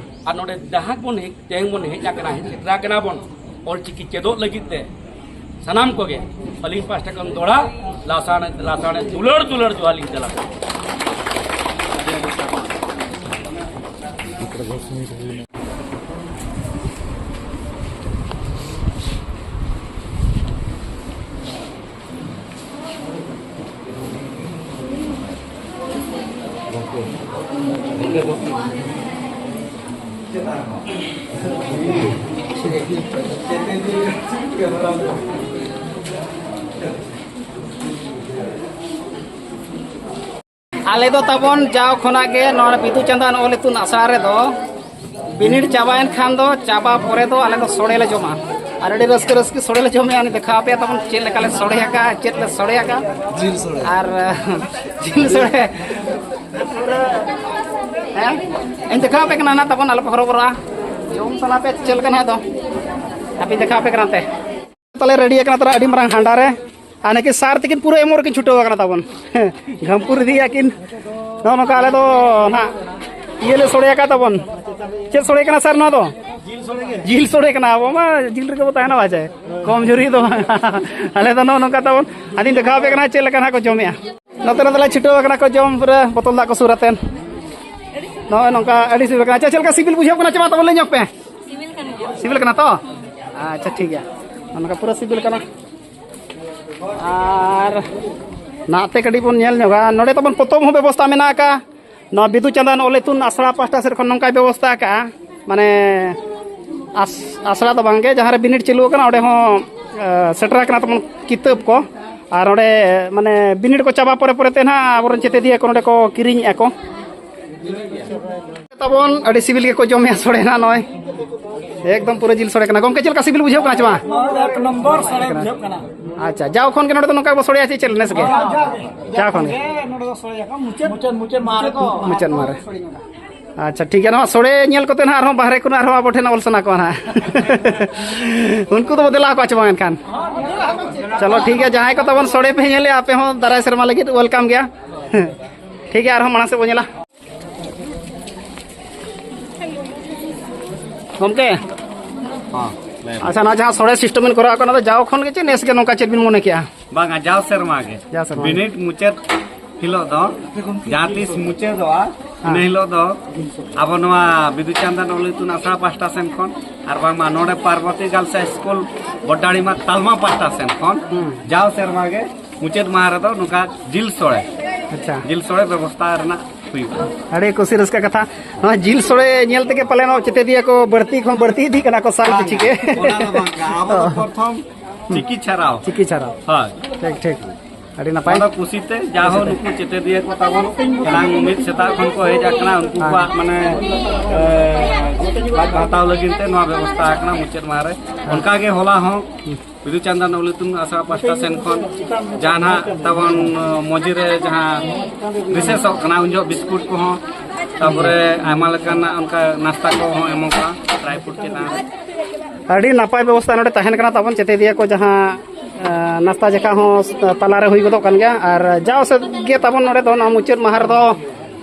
ᱟᱨ ᱱᱚᱰᱮ ᱡᱟᱦᱟᱸ ᱵᱚᱱ ᱦᱮᱡ, ᱛᱮᱦᱮᱧ ᱵᱚᱱ ᱦᱮᱡ ᱟᱠᱟᱱᱟ, ᱦᱮᱡ ᱥᱮᱴᱮᱨ ᱟᱠᱟᱱᱟ ᱵᱚᱱ ᱚᱞᱪᱤᱠᱤ ᱪᱮᱫᱚᱜ ᱞᱟᱹᱜᱤᱫ ᱛᱮ, ᱥᱟᱱᱟᱢ ᱠᱚᱜᱮ ᱟᱹᱞᱤᱧ ᱯᱟᱦᱴᱟ ᱠᱷᱚᱱ ᱫᱚᱦᱲᱟ ᱞᱟᱥᱟᱲᱦᱮᱫ, ᱞᱟᱥᱟᱲᱦᱮᱫ ᱫᱩᱞᱟᱹᱲ, ᱫᱩᱞᱟᱹᱲ ᱡᱚᱦᱟᱨ ᱞᱤᱧ ᱪᱟᱞ ᱟᱠᱚᱣᱟ᱾ ᱟᱞᱮ ᱫᱚ ᱛᱟᱵᱚᱱ ᱡᱟᱣ ᱠᱷᱚᱱᱟᱜ ᱜᱮ ᱱᱚᱣᱟ ᱵᱤᱫᱩ ᱪᱟᱸᱫᱟᱱ ᱚᱞ ᱤᱛᱩᱱ ᱟᱥᱲᱟ ᱨᱮᱫᱚ ᱵᱤᱱᱤᱰ ᱪᱟᱵᱟᱭᱮᱱ ᱠᱷᱟᱱ ᱫᱚ, ᱪᱟᱵᱟ ᱯᱚᱨᱮ ᱫᱚ ᱟᱞᱮ ᱫᱚ ᱥᱚᱲᱮ ᱞᱮ ᱡᱚᱢᱟ᱾ ᱟᱨ ᱟᱹᱰᱤ ᱨᱟᱹᱥᱠᱟᱹ ᱨᱟᱹᱥᱠᱟᱹ ᱥᱚᱲᱮ ᱞᱮ ᱡᱚᱢᱮᱜᱼᱟ᱾ ᱩᱱᱤ ᱫᱮᱠᱷᱟᱣ ᱟᱯᱮᱭᱟ ᱛᱟᱵᱚᱱ ᱪᱮᱫ ᱞᱮᱠᱟ ᱞᱮ ᱥᱚᱲᱮ ᱟᱠᱟᱫᱼᱟ, ᱪᱮᱫ ᱞᱮ ᱥᱚᱲᱮ ᱟᱠᱟᱫᱼᱟ᱾ ᱡᱤᱞ ᱥᱚᱲᱮ᱾ ᱟᱨ ᱡᱤᱞ ᱥᱚᱲᱮ᱾ ᱦᱮᱸ, ᱤᱧ ᱫᱮᱠᱷᱟᱣ ᱟᱯᱮ ᱠᱟᱱᱟ ᱱᱟᱜ ᱛᱟᱵᱚᱱ, ᱟᱞᱚᱯᱮ ᱦᱚᱨᱚᱵᱚᱨᱚᱜᱼᱟ᱾ ᱡᱚᱢ ᱥᱟᱱᱟ ᱯᱮ ᱪᱮᱫ ᱞᱮᱠᱟ ᱱᱟᱜ ᱫᱚ, ᱦᱟᱯᱮᱧ ᱫᱮᱠᱷᱟᱣ ᱟᱯᱮ ᱠᱟᱱᱟ ᱛᱮ᱾ ᱛᱟᱞᱮ ᱨᱮᱰᱤ ᱟᱠᱟᱱᱟ ᱛᱟᱨᱟ ᱟᱹᱰᱤ ᱢᱟᱨᱟᱝ ᱦᱟᱸᱰᱟ ᱨᱮ᱾ ᱟᱨ ᱱᱟᱠᱤ ᱥᱟᱨ ᱛᱤᱠᱤᱱ ᱯᱩᱨᱟᱹ ᱮᱢᱚᱜ ᱨᱮᱠᱤᱱ ᱪᱷᱩᱴᱟᱹᱣ ᱟᱠᱟᱱᱟ ᱛᱟᱵᱚᱱ᱾ ᱜᱷᱟᱢᱯᱩᱨ ᱤᱫᱤᱭᱮᱫᱼᱟ ᱠᱤᱱ᱾ ᱱᱚᱜᱼᱚ ᱱᱚᱝᱠᱟ ᱟᱞᱮ ᱫᱚ ᱱᱟᱦᱟᱜ ᱤᱭᱟᱹ ᱞᱮ ᱥᱚᱲᱮ ᱟᱠᱟᱫ ᱛᱟᱵᱚᱱ᱾ ᱪᱮᱫ ᱥᱚᱲᱮ ᱠᱟᱱᱟ ᱥᱟᱨ ᱱᱚᱣᱟ ᱫᱚ? ᱡᱤᱞ ᱥᱚᱲᱮ ᱠᱟᱱᱟ᱾ ᱟᱵᱚ ᱢᱟ ᱡᱤᱞ ᱨᱮᱜᱮ ᱵᱚ ᱛᱟᱦᱮᱱᱟ, ᱵᱟᱪᱮ? ᱠᱚᱢ ᱡᱳᱨᱤ ᱫᱚ ᱵᱟᱝ᱾ ᱟᱞᱮ ᱫᱚ ᱱᱚᱜᱼᱚ ᱱᱚᱝᱠᱟ ᱛᱟᱵᱚᱱ᱾ ᱟᱫᱚᱧ ᱫᱮᱠᱷᱟᱣ ᱟᱯᱮ ᱠᱟᱱᱟ ᱪᱮᱫ ᱞᱮᱠᱟ ᱱᱟᱦᱟᱜ ᱠᱚ ᱡᱚᱢᱮᱜᱼᱟ᱾ ᱱᱚᱛᱮ ᱨᱮ ᱫᱚᱞᱮ ᱪᱷᱩᱴᱟᱹᱣ ᱟᱠᱟᱱᱟ ᱠᱚ ᱡᱚᱢ ᱯᱩᱨᱟᱹ ᱵᱚᱛᱚᱞ ᱫᱟᱜ ᱠᱚ ᱥᱩᱨ ᱟᱛᱮᱱ᱾ ᱱᱚᱜᱼᱚᱭ ᱱᱚᱝᱠᱟ ᱟᱹᱰᱤ ᱥᱤᱵᱤᱞ ᱠᱟᱱᱟ᱾ ᱟᱪᱪᱷᱟ, ᱪᱮᱫ ᱞᱮᱠᱟ ᱥᱤᱵᱤᱞ ᱵᱩᱡᱷᱟᱹᱣ ᱠᱟᱱᱟ ᱪᱮ? ᱢᱟ ᱛᱟᱵᱚᱱ ᱞᱟᱹᱭ ᱧᱚᱜ ᱯᱮ᱾ ᱥᱤᱵᱤᱞ ᱠᱟᱱᱟ᱾ ᱥᱤᱵᱤᱞ ᱠᱟᱱᱟ ᱛᱚ? ᱟᱪᱪᱷᱟ, ᱴᱷᱤᱠ ᱜᱮᱭᱟ᱾ ᱱᱚᱜᱼᱚ ᱱᱚᱝᱠᱟ ᱯᱩᱨᱟᱹ ᱥᱤᱵᱤᱞ ᱠᱟᱱᱟ᱾ ᱟᱨ ᱱᱟᱛᱮ ᱠᱟᱹᱴᱤᱡ ᱵᱚᱱ ᱧᱮᱞ ᱧᱚᱜᱟ᱾ ᱱᱚᱰᱮ ᱛᱟᱵᱚᱱ ᱯᱚᱛᱚᱵ ᱦᱚᱸ ᱵᱮᱵᱚᱥᱛᱷᱟ ᱢᱮᱱᱟᱜ ᱟᱠᱟᱫᱼᱟ᱾ ᱱᱚᱣᱟ ᱵᱤᱫᱩ ᱪᱟᱸᱫᱟᱱ ᱚᱞ ᱤᱛᱩᱱ ᱟᱥᱲᱟ ᱯᱟᱦᱴᱟ ᱥᱮᱫ ᱠᱷᱚᱱ ᱱᱚᱝᱠᱟᱭ ᱵᱮᱵᱚᱥᱛᱷᱟ ᱟᱠᱟᱫᱼᱟ᱾ ᱢᱟᱱᱮ ᱟᱥ-, ᱟᱥᱲᱟ ᱫᱚ ᱵᱟᱝᱜᱮ, ᱡᱟᱦᱟᱸ ᱨᱮ ᱵᱤᱱᱤᱰ ᱪᱟᱹᱞᱩ ᱟᱠᱟᱱᱟ ᱚᱸᱰᱮ ᱦᱚᱸ, ᱮ, ᱥᱮᱴᱮᱨ ᱟᱠᱟᱱᱟ ᱛᱟᱵᱚᱱ ᱠᱤᱛᱟᱹᱵ ᱠᱚ᱾ ᱟᱨ ᱚᱸᱰᱮ ᱢᱟᱱᱮ ᱵᱤᱱᱤᱰ ᱠᱚ ᱪᱟᱵᱟ ᱯᱚᱨᱮ ᱯᱚᱨᱮ ᱛᱮ ᱱᱟᱦᱟᱜ ᱟᱵᱚᱨᱮᱱ ᱪᱮᱛᱮᱫᱤᱭᱟᱹ ᱠᱚ ᱱᱚᱸᱰᱮ ᱠᱚ ᱠᱤᱨᱤᱧᱮᱫᱼᱟ ᱠᱚ᱾ ᱛᱟᱵᱚᱱ ᱟᱹᱰᱤ ᱥᱤᱵᱤᱞ ᱜᱮᱠᱚ ᱡᱚᱢᱮᱜᱼᱟ ᱥᱚᱲᱮ ᱱᱟᱦᱟᱜ ᱱᱚᱜᱼᱚᱭ᱾ ᱮᱠᱫᱚᱢ ᱯᱩᱨᱟᱹ ᱡᱤᱞ ᱥᱚᱲᱮ ᱠᱟᱱᱟ᱾ ᱜᱚᱢᱠᱮ, ᱪᱮᱫ ᱞᱮᱠᱟ ᱥᱤᱵᱤᱞ ᱵᱩᱡᱷᱟᱹᱜ ᱠᱟᱱᱟ ᱪᱮ ᱵᱟᱝ? ᱮᱠ ᱱᱚᱢᱵᱚᱨ ᱥᱚᱲᱮ ᱵᱩᱡᱷᱟᱹᱜ ᱠᱟᱱᱟ᱾ ᱟᱪᱪᱷᱟ, ᱡᱟᱣ ᱠᱷᱚᱱ ᱜᱮ ᱱᱚᱸᱰᱮ ᱫᱚ ᱱᱚᱝᱠᱟ ᱜᱮᱵᱚ ᱥᱚᱲᱮᱭᱟ ᱪᱮ ᱪᱮᱫ ᱱᱮᱥ ᱜᱮ? ᱡᱟᱣ ᱜᱮ᱾ ᱡᱟᱣ ᱠᱷᱚᱱ ᱜᱮ᱾ ᱱᱚᱸᱰᱮ ᱫᱚ ᱥᱚᱲᱮᱭᱟᱠᱚ᱾ ᱢᱩᱪᱟᱹᱫ, ᱢᱩᱪᱟᱹᱫ ᱢᱟᱦᱟ ᱨᱮᱠᱚ ᱢᱩᱪᱟᱹᱫ ᱢᱟᱦᱟ ᱨᱮ᱾ ᱥᱚᱲᱮ ᱧᱚᱜᱟ᱾ ᱟᱪᱪᱷᱟ, ᱴᱷᱤᱠ ᱜᱮᱭᱟ᱾ ᱱᱚᱣᱟ ᱥᱚᱲᱮ ᱧᱮᱞ ᱠᱟᱛᱮ ᱱᱟᱦᱟᱜ ᱟᱨᱦᱚᱸ ᱵᱟᱦᱨᱮ ᱠᱷᱚᱱᱟᱜ ᱟᱨᱦᱚᱸ ᱟᱵᱚ ᱴᱷᱮᱱ ᱚᱞ ᱥᱟᱱᱟ ᱠᱚᱣᱟ ᱱᱟᱦᱟᱜ᱾ ᱩᱱᱠᱩ ᱫᱚᱵᱚ ᱫᱮᱞᱟ ᱟᱠᱚᱣᱟ ᱪᱮ ᱵᱟᱝ ᱮᱱᱠᱷᱟᱱ? ᱪᱚᱞᱚ, ᱴᱷᱤᱠ ᱜᱮᱭᱟ᱾ ᱡᱟᱦᱟᱸᱭ ᱠᱚ ᱛᱟᱵᱚᱱ ᱥᱚᱲᱮ ᱯᱮ ᱧᱮᱞᱮᱜᱼᱟ, ᱟᱯᱮ ᱦᱚᱸ ᱫᱟᱨᱟᱭ ᱥᱮᱨᱢᱟ ᱞᱟᱹᱜᱤᱫ welcome ᱜᱮᱭᱟ᱾ ᱴᱷᱤᱠ ᱜᱮᱭᱟ, ᱟᱨᱦᱚᱸ ᱢᱟᱲᱟᱝ ᱥᱮᱫ ᱵᱚᱱ ᱧᱮᱞᱟ᱾ ᱜᱚᱢᱠᱮ, ᱦᱚᱸ, ᱞᱟᱹᱭ ᱢᱮ᱾ ᱟᱪᱪᱷᱟ, ᱱᱚᱣᱟ ᱡᱟᱦᱟᱸ ᱥᱚᱲᱮ system ᱵᱮᱱ ᱠᱚᱨᱟᱣ ᱠᱟᱱᱟ, ᱚᱱᱟ ᱫᱚ ᱡᱟᱣ ᱠᱷᱚᱱ ᱜᱮ ᱪᱮ ᱱᱮᱥ ᱜᱮ ᱱᱚᱝᱠᱟ ᱪᱮᱫ ᱵᱤᱱ ᱢᱚᱱᱮ ᱠᱮᱜᱼᱟ? ᱵᱟᱝᱟ, ᱡᱟᱣ ᱥᱮᱨᱢᱟ ᱜᱮ᱾ ᱡᱟᱣ ᱥᱮᱨᱢᱟ ᱜᱮ᱾ ᱵᱤᱱᱤᱰ ᱢᱩᱪᱟᱹᱫ ᱦᱤᱞᱳᱜ ᱫᱚ ᱡᱟᱦᱟᱸ ᱛᱤᱥ ᱢᱩᱪᱟᱹᱫᱚᱜᱼᱟ, ᱦᱮᱸ᱾ ᱤᱱᱟᱹ ᱦᱤᱞᱳᱜ ᱫᱚ ᱟᱵᱚ ᱱᱚᱣᱟ ᱵᱤᱫᱩ ᱪᱟᱸᱫᱟᱱ ᱚᱞ ᱤᱛᱩᱱ ᱟᱥᱲᱟ ᱯᱟᱦᱴᱟ ᱥᱮᱱ ᱠᱷᱚᱱ ᱟᱨ ᱵᱟᱝᱢᱟ ᱱᱚᱰᱮ ᱯᱟᱨᱵᱚᱛᱤ ᱜᱟᱨᱞᱥ ᱦᱟᱭ ᱥᱠᱩᱞ ᱵᱚᱰᱟᱲᱤᱢᱟ ᱛᱟᱞᱢᱟ ᱯᱟᱦᱴᱟ ᱥᱮᱱ ᱠᱷᱚᱱ ᱦᱩᱸ᱾ ᱡᱟᱣ ᱥᱮᱨᱢᱟ ᱜᱮ ᱢᱩᱪᱟᱹᱫ ᱢᱟᱦᱟ ᱨᱮᱫᱚ ᱱᱚᱝᱠᱟ ᱡᱤᱞ ᱥᱚᱲᱮ, ᱟᱪᱪᱷᱟ᱾ ᱡᱤᱞ ᱥᱚᱲᱮ ᱵᱮᱵᱚᱥᱛᱷᱟ ᱨᱮᱱᱟᱜ ᱦᱩᱭᱩᱜᱼᱟ᱾ ᱟᱹᱰᱤ ᱠᱩᱥᱤ ᱨᱟᱹᱥᱠᱟᱹ ᱠᱟᱛᱷᱟ᱾ ᱱᱚᱣᱟ ᱡᱤᱞ ᱥᱚᱲᱮ ᱧᱮᱞ ᱛᱮᱜᱮ ᱯᱟᱞᱮᱱ ᱪᱮᱛᱮᱫᱤᱭᱟᱹ ᱠᱚ ᱵᱟᱹᱲᱛᱤ ᱠᱷᱚᱱ ᱵᱟᱹᱲᱛᱤ ᱤᱫᱤᱜ ᱠᱟᱱᱟ ᱠᱚ ᱥᱟᱞ ᱯᱤᱪᱷᱤ ᱜᱮ᱾ ᱵᱟᱝᱟ, ᱚᱱᱟ ᱫᱚ ᱵᱟᱝ ᱠᱟᱱᱟ᱾ ᱟᱵᱚ ᱫᱚ ᱚ᱾ ᱯᱨᱚᱛᱷᱚᱢ ᱪᱤᱠᱤ ᱪᱷᱟᱨᱟᱣ᱾ ᱪᱤᱠᱤ ᱪᱷᱟᱨᱟᱣ᱾ ᱦᱳᱭ᱾ ᱴᱷᱤᱠ, ᱴᱷᱤᱠ᱾ ᱟᱹᱰᱤ ᱱᱟᱯᱟᱭ᱾ ᱚᱱᱟ ᱠᱩᱥᱤᱛᱮ ᱡᱟᱦᱳ ᱱᱩᱠᱩ ᱪᱮᱛᱮᱫᱤᱭᱟᱹ ᱠᱚ ᱛᱟᱵᱚᱱ ᱮᱱᱟᱝ ᱢᱤᱫ ᱥᱮᱛᱟᱜ ᱠᱷᱚᱱ ᱠᱚ ᱦᱮᱡ ᱟᱠᱟᱱᱟ, ᱩᱱᱠᱩ ᱠᱚᱣᱟᱜ ᱢᱟᱱᱮ, ᱮ, ᱞᱟᱡ ᱦᱟᱛᱟᱣ ᱞᱟᱹᱜᱤᱫ ᱛᱮ ᱱᱚᱣᱟ ᱵᱮᱵᱚᱥᱛᱷᱟ ᱟᱠᱟᱱᱟ ᱢᱩᱪᱟᱹᱫ ᱢᱟᱦᱟ ᱨᱮ᱾ ᱚᱱᱠᱟᱜᱮ ᱦᱚᱞᱟ ᱦᱚᱸ ᱵᱤᱫᱩ ᱪᱟᱸᱫᱟᱱ ᱚᱞ ᱤᱛᱩᱱ ᱟᱥᱲᱟ ᱯᱟᱥᱴᱟ ᱥᱮᱱ ᱠᱷᱚᱱ ᱡᱟᱦᱟᱸ ᱱᱟᱦᱟᱜ ᱛᱟᱵᱚᱱ, ᱮ, ᱢᱚᱡᱽ ᱨᱮ ᱡᱟᱦᱟᱸ ᱨᱤᱥᱮᱥᱚᱜ ᱠᱟᱱᱟ, ᱩᱱ ᱡᱚᱦᱚᱜ ᱵᱤᱥᱠᱩᱴ ᱠᱚᱦᱚᱸ, ᱛᱟᱯᱚᱨᱮ ᱟᱭᱢᱟ ᱞᱮᱠᱟᱱᱟᱜ ᱚᱱᱠᱟ ᱱᱟᱥᱛᱟ ᱠᱚᱦᱚᱸ ᱮᱢᱚᱜᱚᱜᱼᱟ, ᱰᱨᱟᱭ ᱯᱷᱨᱩᱴ ᱪᱮᱛᱟᱱ ᱨᱮ᱾ ᱟᱹᱰᱤ ᱱᱟᱯᱟᱭ ᱵᱮᱵᱚᱥᱛᱷᱟ ᱱᱚᱰᱮ ᱛᱟᱦᱮᱱ ᱠᱟᱱᱟ ᱛᱟᱵᱚᱱ ᱪᱮᱛᱮᱫᱤᱭᱟᱹ ᱠᱚ, ᱡᱟᱦᱟᱸ, ᱮ, ᱱᱟᱥᱛᱟ ᱡᱟᱠᱟ ᱦᱚᱸ ᱛᱟᱞᱟᱨᱮ ᱦᱩᱭ ᱜᱚᱫᱚᱜ ᱠᱟᱱ ᱜᱮᱭᱟ᱾ ᱟᱨ ᱡᱟᱣ ᱥᱮᱫ ᱜᱮ ᱛᱟᱵᱚᱱ ᱱᱚᱰᱮ ᱫᱚ ᱱᱚᱣᱟ ᱢᱩᱪᱟᱹᱫ ᱢᱟᱦᱟ ᱨᱮᱫᱚ,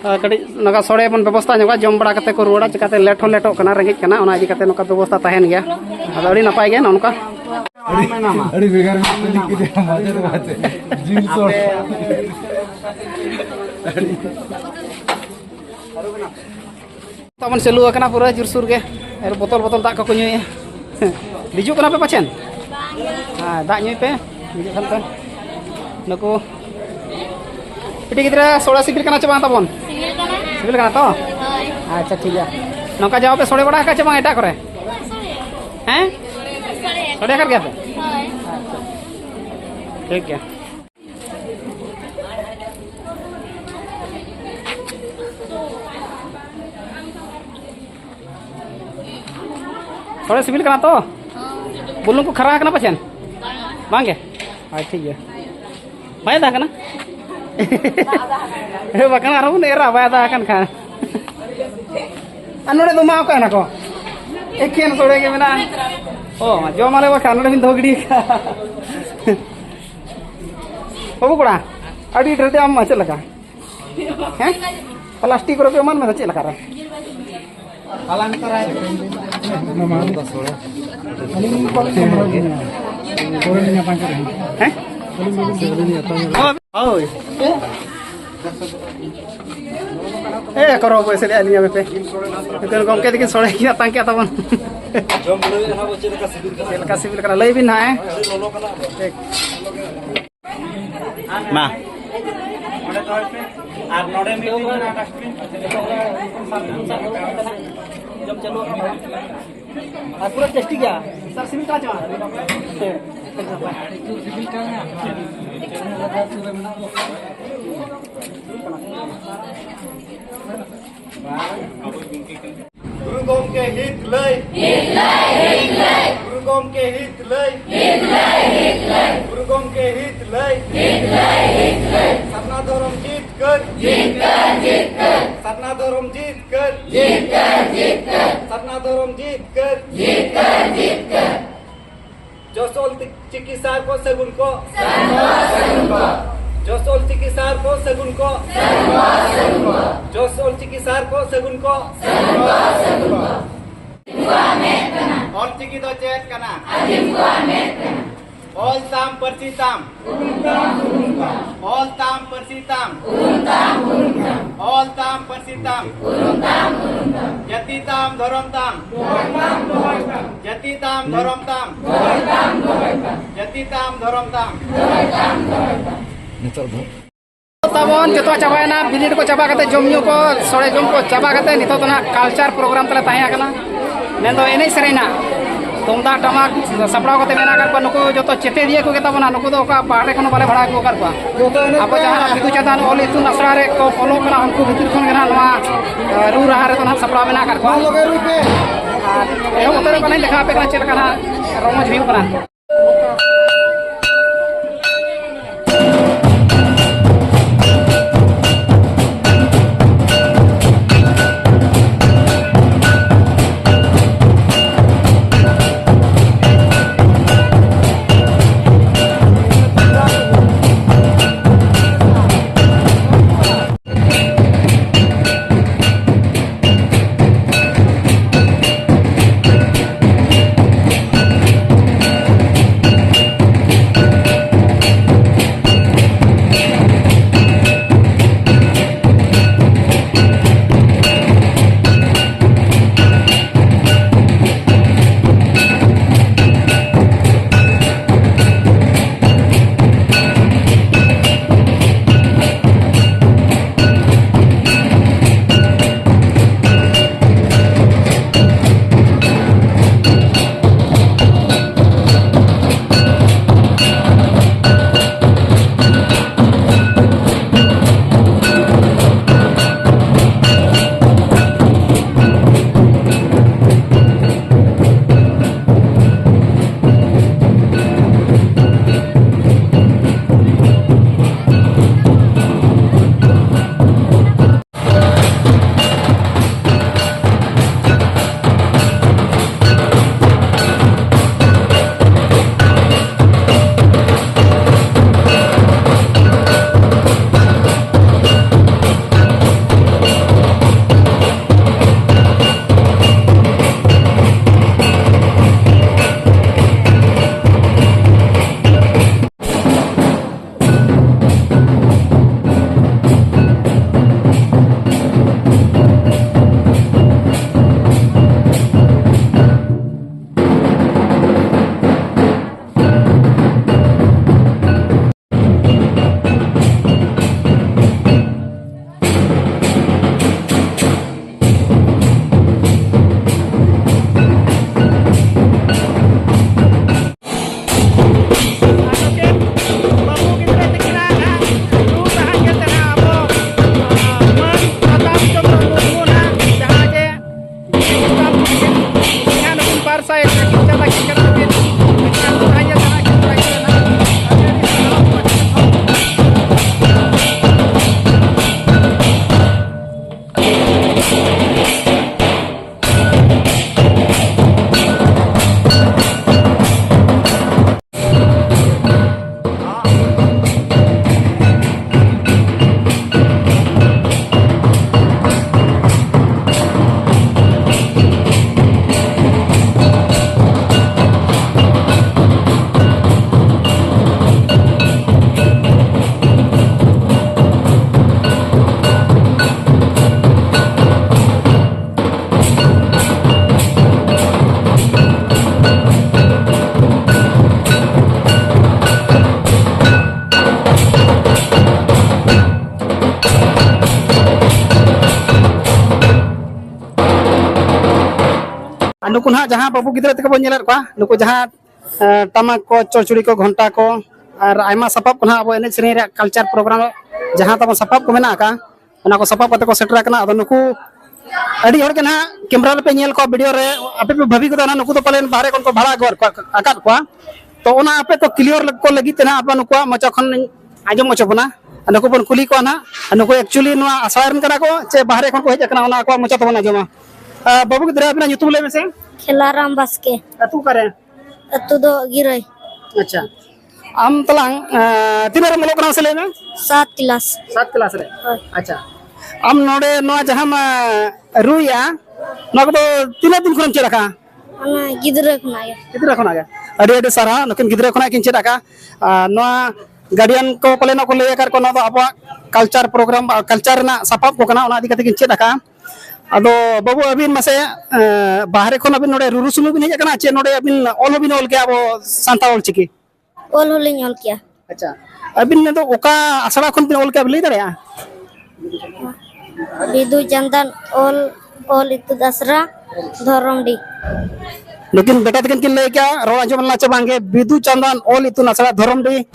ᱮ, ᱠᱟᱹᱴᱤᱡ ᱱᱚᱝᱠᱟ ᱥᱚᱲᱮ ᱵᱚᱱ ᱵᱮᱵᱚᱥᱛᱷᱟ ᱧᱚᱜᱟ, ᱡᱚᱢ ᱵᱟᱲᱟ ᱠᱟᱛᱮ ᱠᱚ ᱨᱩᱣᱟᱹᱲᱟ, ᱪᱤᱠᱟᱛᱮ ᱞᱮᱴ ᱦᱚᱸ ᱞᱮᱴᱚᱜ ᱠᱟᱱᱟ, ᱨᱮᱸᱜᱮᱡ ᱠᱟᱱᱟ, ᱚᱱᱟ ᱤᱫᱤ ᱠᱟᱛᱮ ᱱᱚᱝᱠᱟ ᱵᱮᱵᱚᱥᱛᱷᱟ ᱛᱟᱦᱮᱱ ᱜᱮᱭᱟ᱾ ᱟᱫᱚ ᱟᱹᱰᱤ ᱱᱟᱯᱟᱭ ᱜᱮ ᱱᱚᱜᱼᱚ ᱱᱚᱝᱠᱟ᱾ ᱟᱹᱰᱤ, ᱟᱹᱰᱤ ᱵᱷᱮᱜᱟᱨ ᱜᱮ ᱠᱩᱞᱤ ᱠᱮᱫᱮᱭᱟ, ᱢᱟᱪᱮᱫ, ᱢᱟᱪᱮᱫ᱾ ᱡᱤᱞ ᱥᱚᱲ᱾ ᱛᱟᱵᱚᱱ ᱪᱟᱹᱞᱩ ᱟᱠᱟᱱᱟ ᱯᱩᱨᱟᱹ ᱡᱳᱨᱥᱳᱨ ᱜᱮ᱾ ᱟᱨ ᱵᱚᱛᱚᱞ ᱵᱚᱛᱚᱞ ᱫᱟᱜ ᱠᱚᱠᱚ ᱧᱩᱭᱮᱫᱼᱟ᱾ ᱦᱤᱡᱩᱜ ᱠᱟᱱᱟ ᱯᱮ ᱯᱟᱪᱮᱱ? ᱦᱮᱸ, ᱫᱟᱜ ᱧᱩᱭ ᱯᱮ, ᱦᱤᱡᱩᱜ ᱠᱷᱟᱱ ᱯᱮ᱾ ᱱᱩᱠᱩ ᱵᱤᱴᱤ ᱜᱤᱫᱽᱨᱟᱹ, ᱥᱚᱲᱮ ᱥᱤᱵᱤᱞ ᱠᱟᱱᱟ ᱪᱮ ᱵᱟᱝ ᱛᱟᱵᱚᱱ? ᱥᱤᱵᱤᱞ ᱠᱟᱱᱟ᱾ ᱥᱤᱵᱤᱞ ᱠᱟᱱᱟ ᱛᱚ? ᱦᱳᱭ᱾ ᱟᱪᱪᱷᱟ, ᱴᱷᱤᱠ ᱜᱮᱭᱟ᱾ ᱱᱚᱝᱠᱟ ᱡᱟᱣ ᱯᱮ ᱥᱚᱲᱮ ᱵᱟᱲᱟ ᱟᱠᱟᱫ ᱪᱮ ᱵᱟᱝ ᱮᱴᱟᱜ ᱠᱚᱨᱮ? ᱵᱟᱝ ᱥᱚᱲᱮ᱾ ᱦᱮᱸ? ᱥᱚᱲᱮ᱾ ᱥᱚᱲᱮ ᱟᱠᱟᱫ ᱜᱮᱭᱟ ᱯᱮ? ᱦᱳᱭ᱾ ᱟᱪᱪᱷᱟ, ᱴᱷᱤᱠ ᱜᱮᱭᱟ᱾ ᱥᱚᱲᱮ ᱥᱤᱵᱤᱞ ᱠᱟᱱᱟ ᱛᱚ? ᱵᱩᱞᱩᱝ ᱠᱚ ᱠᱷᱟᱨᱟ ᱟᱠᱟᱱᱟ ᱯᱟᱪᱮᱱ? ᱵᱟᱝ ᱜᱮ? ᱦᱳᱭ, ᱴᱷᱤᱠ ᱜᱮᱭᱟ᱾ ᱵᱟᱭ ᱟᱫᱟ ᱠᱟᱱᱟ? ᱦᱮᱸ, ᱵᱟᱠᱷᱟᱱ ᱟᱨᱦᱚᱸ ᱵᱚᱱ ᱮᱨᱟ, ᱵᱟᱭ ᱟᱫᱟ ᱟᱠᱟᱱ ᱠᱷᱟᱱ᱾ ᱟᱨ ᱱᱚᱰᱮ ᱫᱚ ᱮᱢᱟ ᱠᱚ ᱠᱟᱱᱟ ᱠᱚ, ᱮᱠᱷᱮᱱ ᱥᱚᱲᱮ ᱜᱮ ᱢᱮᱱᱟᱜᱼᱟ᱾ ᱚ, ᱡᱚᱢ ᱟᱞᱮ ᱵᱟᱠᱷᱟᱱ ᱱᱚᱰᱮ ᱵᱤᱱ ᱫᱚᱦᱚ ᱜᱤᱰᱤ ᱠᱟᱜᱼᱟ᱾ ᱵᱟᱹᱵᱩ ᱠᱚᱲᱟ, ᱟᱹᱰᱤ ᱰᱷᱮᱨ ᱛᱮ ᱟᱢ ᱢᱟ ᱪᱮᱫ ᱞᱮᱠᱟ? ᱦᱮᱸ? ᱯᱞᱟᱥᱴᱤᱠ ᱠᱚᱨᱮ ᱯᱮ ᱮᱢᱟᱱ ᱢᱮ ᱥᱮ ᱪᱮᱫ ᱞᱮᱠᱟ ᱨᱮ? ᱦᱮᱸ? ᱦᱳᱭ᱾ ᱮ, ᱠᱚᱨᱚ ᱵᱚᱭᱥᱮ ᱞᱮ ᱟᱹᱞᱤᱧ ᱟᱯᱮ ᱯᱮ᱾ ᱱᱩᱠᱤᱱ ᱜᱚᱢᱠᱮ ᱛᱟᱹᱠᱤᱱ ᱥᱚᱲᱮ ᱠᱤᱱ ᱟᱛᱟᱝ ᱠᱮᱫ ᱛᱟᱵᱚᱱ᱾ ᱪᱮᱫ ᱞᱮᱠᱟ ᱥᱤᱵᱤᱞ ᱠᱟᱱᱟ ᱞᱟᱹᱭ ᱵᱤᱱ ᱦᱟᱸᱜ, ᱦᱮᱸ? ᱴᱷᱤᱠ᱾ ᱢᱟ᱾ ᱟᱨ ᱱᱚᱰᱮ ᱢᱤᱫ ᱴᱤᱡ ᱢᱮᱱᱟᱜᱼᱟ ᱰᱟᱥᱴᱵᱤᱱ᱾ ᱟᱨ ᱯᱩᱨᱟᱹ ᱴᱮᱥᱴᱤ ᱜᱮᱭᱟ᱾ ᱥᱟᱨ, ᱥᱤᱵᱤᱞ ᱠᱟᱱᱟ ᱪᱮ ᱵᱟᱝ? ᱜᱩᱨᱩ ᱜᱚᱢᱠᱮ ᱦᱤᱛ ᱞᱟᱹᱭ᱾ ᱜᱩᱨᱩ ᱜᱚᱢᱠᱮ ᱦᱤᱛ ᱞᱟᱹᱭ᱾ ᱜᱩᱨᱩ ᱜᱚᱢᱠᱮ ᱦᱤᱛ ᱞᱟᱹᱭ᱾ ᱥᱟᱨᱱᱟ ᱫᱷᱚᱨᱚᱢ ᱡᱤᱛᱠᱟᱹᱨ᱾ ᱥᱟᱨᱱᱟ ᱫᱷᱚᱨᱚᱢ ᱡᱤᱛᱠᱟᱹᱨ᱾ ᱥᱟᱨᱱᱟ ᱫᱷᱚᱨᱚᱢ ᱡᱤᱛᱠᱟᱹᱨ᱾ ᱡᱚᱥ ᱚᱞ ᱪᱤᱠᱤ ᱥᱟᱨ ᱠᱚ ᱥᱟᱹᱜᱩᱱ ᱠᱚ᱾ ᱡᱚᱥ ᱚᱞ ᱪᱤᱠᱤ ᱥᱟᱨ ᱠᱚ ᱥᱟᱹᱜᱩᱱ ᱠᱚ᱾ ᱡᱚᱥ ᱚᱞ ᱪᱤᱠᱤ ᱥᱟᱨ ᱠᱚ ᱥᱟᱹᱜᱩᱱ ᱠᱚ᱾ ᱚᱞ ᱪᱤᱠᱤ ᱫᱚ ᱪᱮᱫ ᱠᱟᱱᱟ? ᱚᱞ ᱛᱟᱢ ᱯᱟᱹᱨᱥᱤ ᱛᱟᱢ᱾ ᱚᱞ ᱛᱟᱢ ᱯᱟᱹᱨᱥᱤ ᱛᱟᱢ᱾ ᱚᱞ ᱛᱟᱢ ᱯᱟᱹᱨᱥᱤ ᱛᱟᱢ᱾ ᱡᱟᱹᱛᱤ ᱛᱟᱢ ᱫᱷᱚᱨᱚᱢ ᱛᱟᱢ᱾ ᱡᱟᱹᱛᱤ ᱛᱟᱢ ᱫᱷᱚᱨᱚᱢ ᱛᱟᱢ᱾ ᱡᱟᱹᱛᱤ ᱛᱟᱢ ᱫᱷᱚᱨᱚᱢ ᱛᱟᱢ᱾ ᱱᱤᱛᱚᱜ ᱫᱚ ᱛᱟᱵᱚᱱ ᱡᱚᱛᱚ ᱪᱟᱵᱟᱭᱮᱱᱟ, ᱵᱤᱱᱤᱰ ᱠᱚ ᱪᱟᱵᱟ ᱠᱟᱛᱮ, ᱡᱚᱢ ᱧᱩ ᱠᱚ, ᱥᱚᱲᱮ ᱡᱚᱢ ᱠᱚ ᱪᱟᱵᱟ ᱠᱟᱛᱮ, ᱱᱤᱛᱚᱜ ᱫᱚ ᱱᱟᱦᱟᱜ ᱠᱟᱞᱪᱟᱨ ᱯᱨᱳᱜᱨᱟᱢ ᱛᱟᱞᱮ ᱛᱟᱦᱮᱸ ᱠᱟᱱᱟ, ᱢᱮᱱᱫᱚ ᱮᱱᱮᱡ ᱥᱮᱨᱮᱧ ᱨᱮᱱᱟᱜ᱾ ᱛᱩᱢᱫᱟᱜ ᱴᱟᱢᱟᱠ ᱥᱟᱯᱲᱟᱣ ᱠᱟᱛᱮ ᱢᱮᱱᱟᱜ ᱟᱠᱟᱫ ᱠᱚᱣᱟ᱾ ᱱᱩᱠᱩ ᱡᱚᱛᱚ ᱪᱮᱴᱮᱫᱤᱭᱟᱹ ᱠᱚᱜᱮ ᱛᱟᱵᱚᱱᱟ, ᱱᱩᱠᱩ ᱫᱚ ᱚᱠᱟ ᱵᱟᱦᱨᱮ ᱠᱷᱚᱱ ᱦᱚᱸ ᱵᱟᱞᱮ ᱵᱷᱟᱲᱟ ᱟᱹᱜᱩ ᱟᱠᱟᱫ ᱠᱚᱣᱟ᱾ ᱟᱵᱚ ᱡᱟᱦᱟᱸ ᱵᱤᱫᱩ ᱪᱟᱸᱫᱟᱱ ᱚᱞ ᱤᱛᱩᱱ ᱟᱥᱲᱟ ᱨᱮ ᱠᱚ ᱚᱞᱚᱜ ᱠᱟᱱᱟ, ᱩᱱᱠᱩ ᱵᱷᱤᱛᱤᱨ ᱠᱷᱚᱱ ᱜᱮ ᱱᱟᱦᱟᱜ ᱱᱚᱣᱟ, ᱮ, ᱨᱩ ᱨᱟᱦᱟ ᱨᱮᱫᱚ ᱱᱟᱦᱟᱜ ᱥᱟᱯᱲᱟᱣ ᱢᱮᱱᱟᱜ ᱟᱠᱟᱫ ᱠᱚᱣᱟ᱾ ᱟᱨ ᱮᱦᱚᱵ ᱩᱛᱟᱹᱨᱚᱜ ᱠᱟᱱᱟᱧ, ᱫᱮᱠᱷᱟᱣ ᱟᱯᱮ ᱠᱟᱱᱟ ᱪᱮᱫ ᱞᱮᱠᱟ ᱱᱟᱦᱟᱜ ᱨᱚᱢᱚᱡᱽ ᱦᱩᱭᱩᱜ ᱠᱟᱱᱟ᱾ ᱟᱨ ᱱᱩᱠᱩ ᱱᱟᱦᱟᱜ ᱡᱟᱦᱟᱸ ᱵᱟᱹᱵᱩ ᱜᱤᱫᱽᱨᱟᱹ ᱛᱟᱠᱚ ᱵᱚᱱ ᱧᱮᱞᱮᱫ ᱠᱚᱣᱟ, ᱱᱩᱠᱩ ᱡᱟᱦᱟᱸ, ᱮ, ᱴᱟᱢᱟᱠ ᱠᱚ, ᱪᱚᱲᱪᱩᱲᱤ ᱠᱚ, ᱜᱷᱚᱱᱴᱟ ᱠᱚ, ᱟᱨ ᱟᱭᱢᱟ ᱥᱟᱯᱟᱵ ᱠᱚ ᱱᱟᱦᱟᱜ ᱟᱵᱚ ᱮᱱᱮᱡ ᱥᱮᱨᱮᱧ ᱨᱮᱭᱟᱜ culture program ᱨᱮ ᱡᱟᱦᱟᱸ ᱛᱟᱵᱚᱱ ᱥᱟᱯᱟᱵ ᱠᱚ ᱢᱮᱱᱟᱜ ᱟᱠᱟᱫ, ᱚᱱᱟ ᱠᱚ ᱥᱟᱯᱟᱵ ᱠᱟᱛᱮ ᱠᱚ ᱥᱮᱴᱮᱨ ᱟᱠᱟᱱᱟ᱾ ᱟᱫᱚ ᱱᱩᱠᱩ ᱟᱹᱰᱤ ᱦᱚᱲ ᱜᱮ ᱱᱟᱦᱟᱜ camera ᱨᱮᱯᱮ ᱧᱮᱞ ᱠᱚᱣᱟ, video ᱨᱮ, ᱟᱯᱮ ᱯᱮ ᱵᱷᱟᱹᱵᱤ ᱜᱚᱫᱟ ᱱᱟᱦᱟᱜ ᱱᱩᱠᱩ ᱫᱚ ᱯᱟᱞᱮᱱ ᱵᱟᱦᱨᱮ ᱠᱷᱚᱱ ᱠᱚ ᱵᱷᱟᱲᱟ ᱟᱹᱜᱩ ᱟᱠᱟᱫ ᱠᱚᱣᱟ᱾ ᱛᱚ ᱚᱱᱟ ᱟᱯᱮ ᱠᱚ clear ᱠᱚ ᱞᱟᱹᱜᱤᱫ ᱛᱮ ᱱᱟᱦᱟᱜ ᱟᱯᱮ ᱱᱩᱠᱩᱣᱟᱜ ᱢᱚᱪᱟ ᱠᱷᱚᱱ ᱞᱤᱧ ᱟᱸᱡᱚᱢ ᱦᱚᱪᱚ ᱵᱚᱱᱟ᱾ ᱟᱨ ᱱᱩᱠᱩ ᱵᱚᱱ ᱠᱩᱞᱤ ᱠᱚᱣᱟ ᱱᱟᱦᱟᱜ, ᱟᱨ ᱱᱩᱠᱩ actually ᱱᱚᱣᱟ ᱟᱥᱲᱟ ᱨᱮᱱ ᱠᱟᱱᱟ ᱠᱚ ᱪᱮ ᱵᱟᱦᱨᱮ ᱠᱷᱚᱱ ᱠᱚ ᱦᱮᱡ ᱟᱠᱟᱱᱟ, ᱚᱱᱟ ᱟᱠᱚᱣᱟᱜ ᱢᱚᱪᱟ ᱛᱮᱵᱚᱱ ᱟᱸᱡᱚᱢᱟ᱾ ᱟᱨ ᱵᱟᱹᱵᱩ ᱜᱤᱫᱽᱨᱟᱹ, ᱟᱵᱤᱱᱟᱜ ᱧᱩᱛᱩᱢ ᱞᱟᱹᱭ ᱢᱮᱥᱮ᱾ ᱠᱷᱮᱞᱟᱨᱟᱢ ᱵᱟᱥᱠᱮ᱾ ᱟᱹᱛᱩ ᱚᱠᱟᱨᱮ? ᱟᱹᱛᱩ ᱫᱚ ᱜᱤᱨᱟᱹᱭ᱾ ᱟᱪᱪᱷᱟ, ᱟᱢ ᱛᱟᱞᱟᱝ, ᱟᱸ, ᱛᱤᱱᱟᱹᱜ ᱨᱮᱢ ᱚᱞᱚᱜ ᱠᱟᱱᱟ ᱢᱟᱥᱮ ᱞᱟᱹᱭ ᱢᱮ? ᱥᱟᱛ ᱠᱞᱟᱥ᱾ ᱥᱟᱛ ᱠᱞᱟᱥ ᱨᱮ? ᱦᱳᱭ᱾ ᱟᱪᱪᱷᱟ, ᱟᱢ ᱱᱚᱰᱮ ᱱᱚᱣᱟ ᱡᱟᱦᱟᱸᱢ, ᱟᱸ, ᱨᱩᱭᱟ, ᱱᱚᱣᱟ ᱠᱚᱫᱚ ᱛᱤᱱᱟᱹᱜ ᱫᱤᱱ ᱠᱷᱚᱱᱮᱢ ᱪᱮᱫ ᱟᱠᱟᱫᱼᱟ? ᱚᱱᱟ ᱜᱤᱫᱽᱨᱟᱹ ᱠᱷᱚᱱᱟᱜ ᱜᱮ᱾ ᱜᱤᱫᱽᱨᱟᱹ ᱠᱷᱚᱱᱟᱜ ᱜᱮ? ᱟᱹᱰᱤ ᱟᱹᱰᱤ ᱥᱟᱨᱦᱟᱣ, ᱱᱩᱠᱤᱱ ᱜᱤᱫᱽᱨᱟᱹ ᱠᱷᱚᱱᱟᱜ ᱠᱤᱱ ᱪᱮᱫ ᱟᱠᱟᱫᱼᱟ᱾ ᱟᱨ ᱱᱚᱣᱟ guardian ᱠᱚ ᱯᱟᱞᱮᱱᱚᱜ ᱠᱚ ᱞᱟᱹᱭ ᱟᱠᱟᱫ ᱠᱚ, ᱱᱚᱣᱟ ᱫᱚ ᱟᱵᱚᱣᱟᱜ culture program, culture ᱨᱮᱱᱟᱜ ᱥᱟᱯᱟᱵ ᱠᱚ ᱠᱟᱱᱟ, ᱚᱱᱟ ᱤᱫᱤ ᱠᱟᱛᱮ ᱠᱤᱱ ᱪᱮᱫ ᱟᱠᱟᱫᱼᱟ᱾ ᱟᱫᱚ ᱵᱟᱹᱵᱩ, ᱟᱹᱵᱤᱱ ᱢᱟᱥᱮ, ᱮᱸ, ᱵᱟᱦᱨᱮ ᱠᱷᱚᱱ ᱟᱹᱵᱤᱱ ᱱᱚᱰᱮ ᱨᱩᱨᱩ ᱥᱩᱢᱩᱝ ᱵᱤᱱ ᱦᱮᱡ ᱟᱠᱟᱱᱟ, ᱪᱮ ᱱᱚᱰᱮ ᱟᱹᱵᱤᱱ ᱚᱞ ᱦᱚᱸᱵᱤᱱ ᱚᱞ ᱠᱮᱜᱼᱟ ᱟᱵᱚ ᱥᱟᱱᱛᱟᱲ ᱚᱞ ᱪᱤᱠᱤ? ᱚᱞ ᱦᱚᱸᱞᱤᱧ ᱚᱞ ᱠᱮᱜᱼᱟ᱾ ᱟᱪᱪᱷᱟ, ᱟᱹᱵᱤᱱ ᱫᱚ ᱚᱠᱟ ᱟᱥᱲᱟ ᱠᱷᱚᱱ ᱵᱤᱱ ᱚᱞ ᱠᱮᱜᱼᱟ, ᱵᱤᱱ ᱞᱟᱹᱭ ᱫᱟᱲᱮᱭᱟᱜᱼᱟ? ᱵᱤᱫᱩ ᱪᱟᱸᱫᱟᱱ ᱚᱞ, ᱚᱞ ᱤᱛᱩᱱ ᱟᱥᱲᱟ, ᱫᱷᱚᱨᱚᱢᱰᱤ᱾ ᱱᱩᱠᱤᱱ ᱵᱮᱴᱟ ᱛᱟᱹᱠᱤᱱ ᱠᱤᱱ ᱞᱟᱹᱭ ᱠᱮᱜᱼᱟ, ᱨᱚᱲ ᱟᱸᱡᱚᱢ ᱞᱮᱱᱟ ᱪᱮ ᱵᱟᱝᱜᱮ, ᱵᱤᱫᱩ ᱪᱟᱸᱫᱟᱱ ᱚᱞ ᱤᱛᱩᱱ ᱟᱥᱲᱟ ᱫᱷᱚᱨᱚᱢᱰᱤ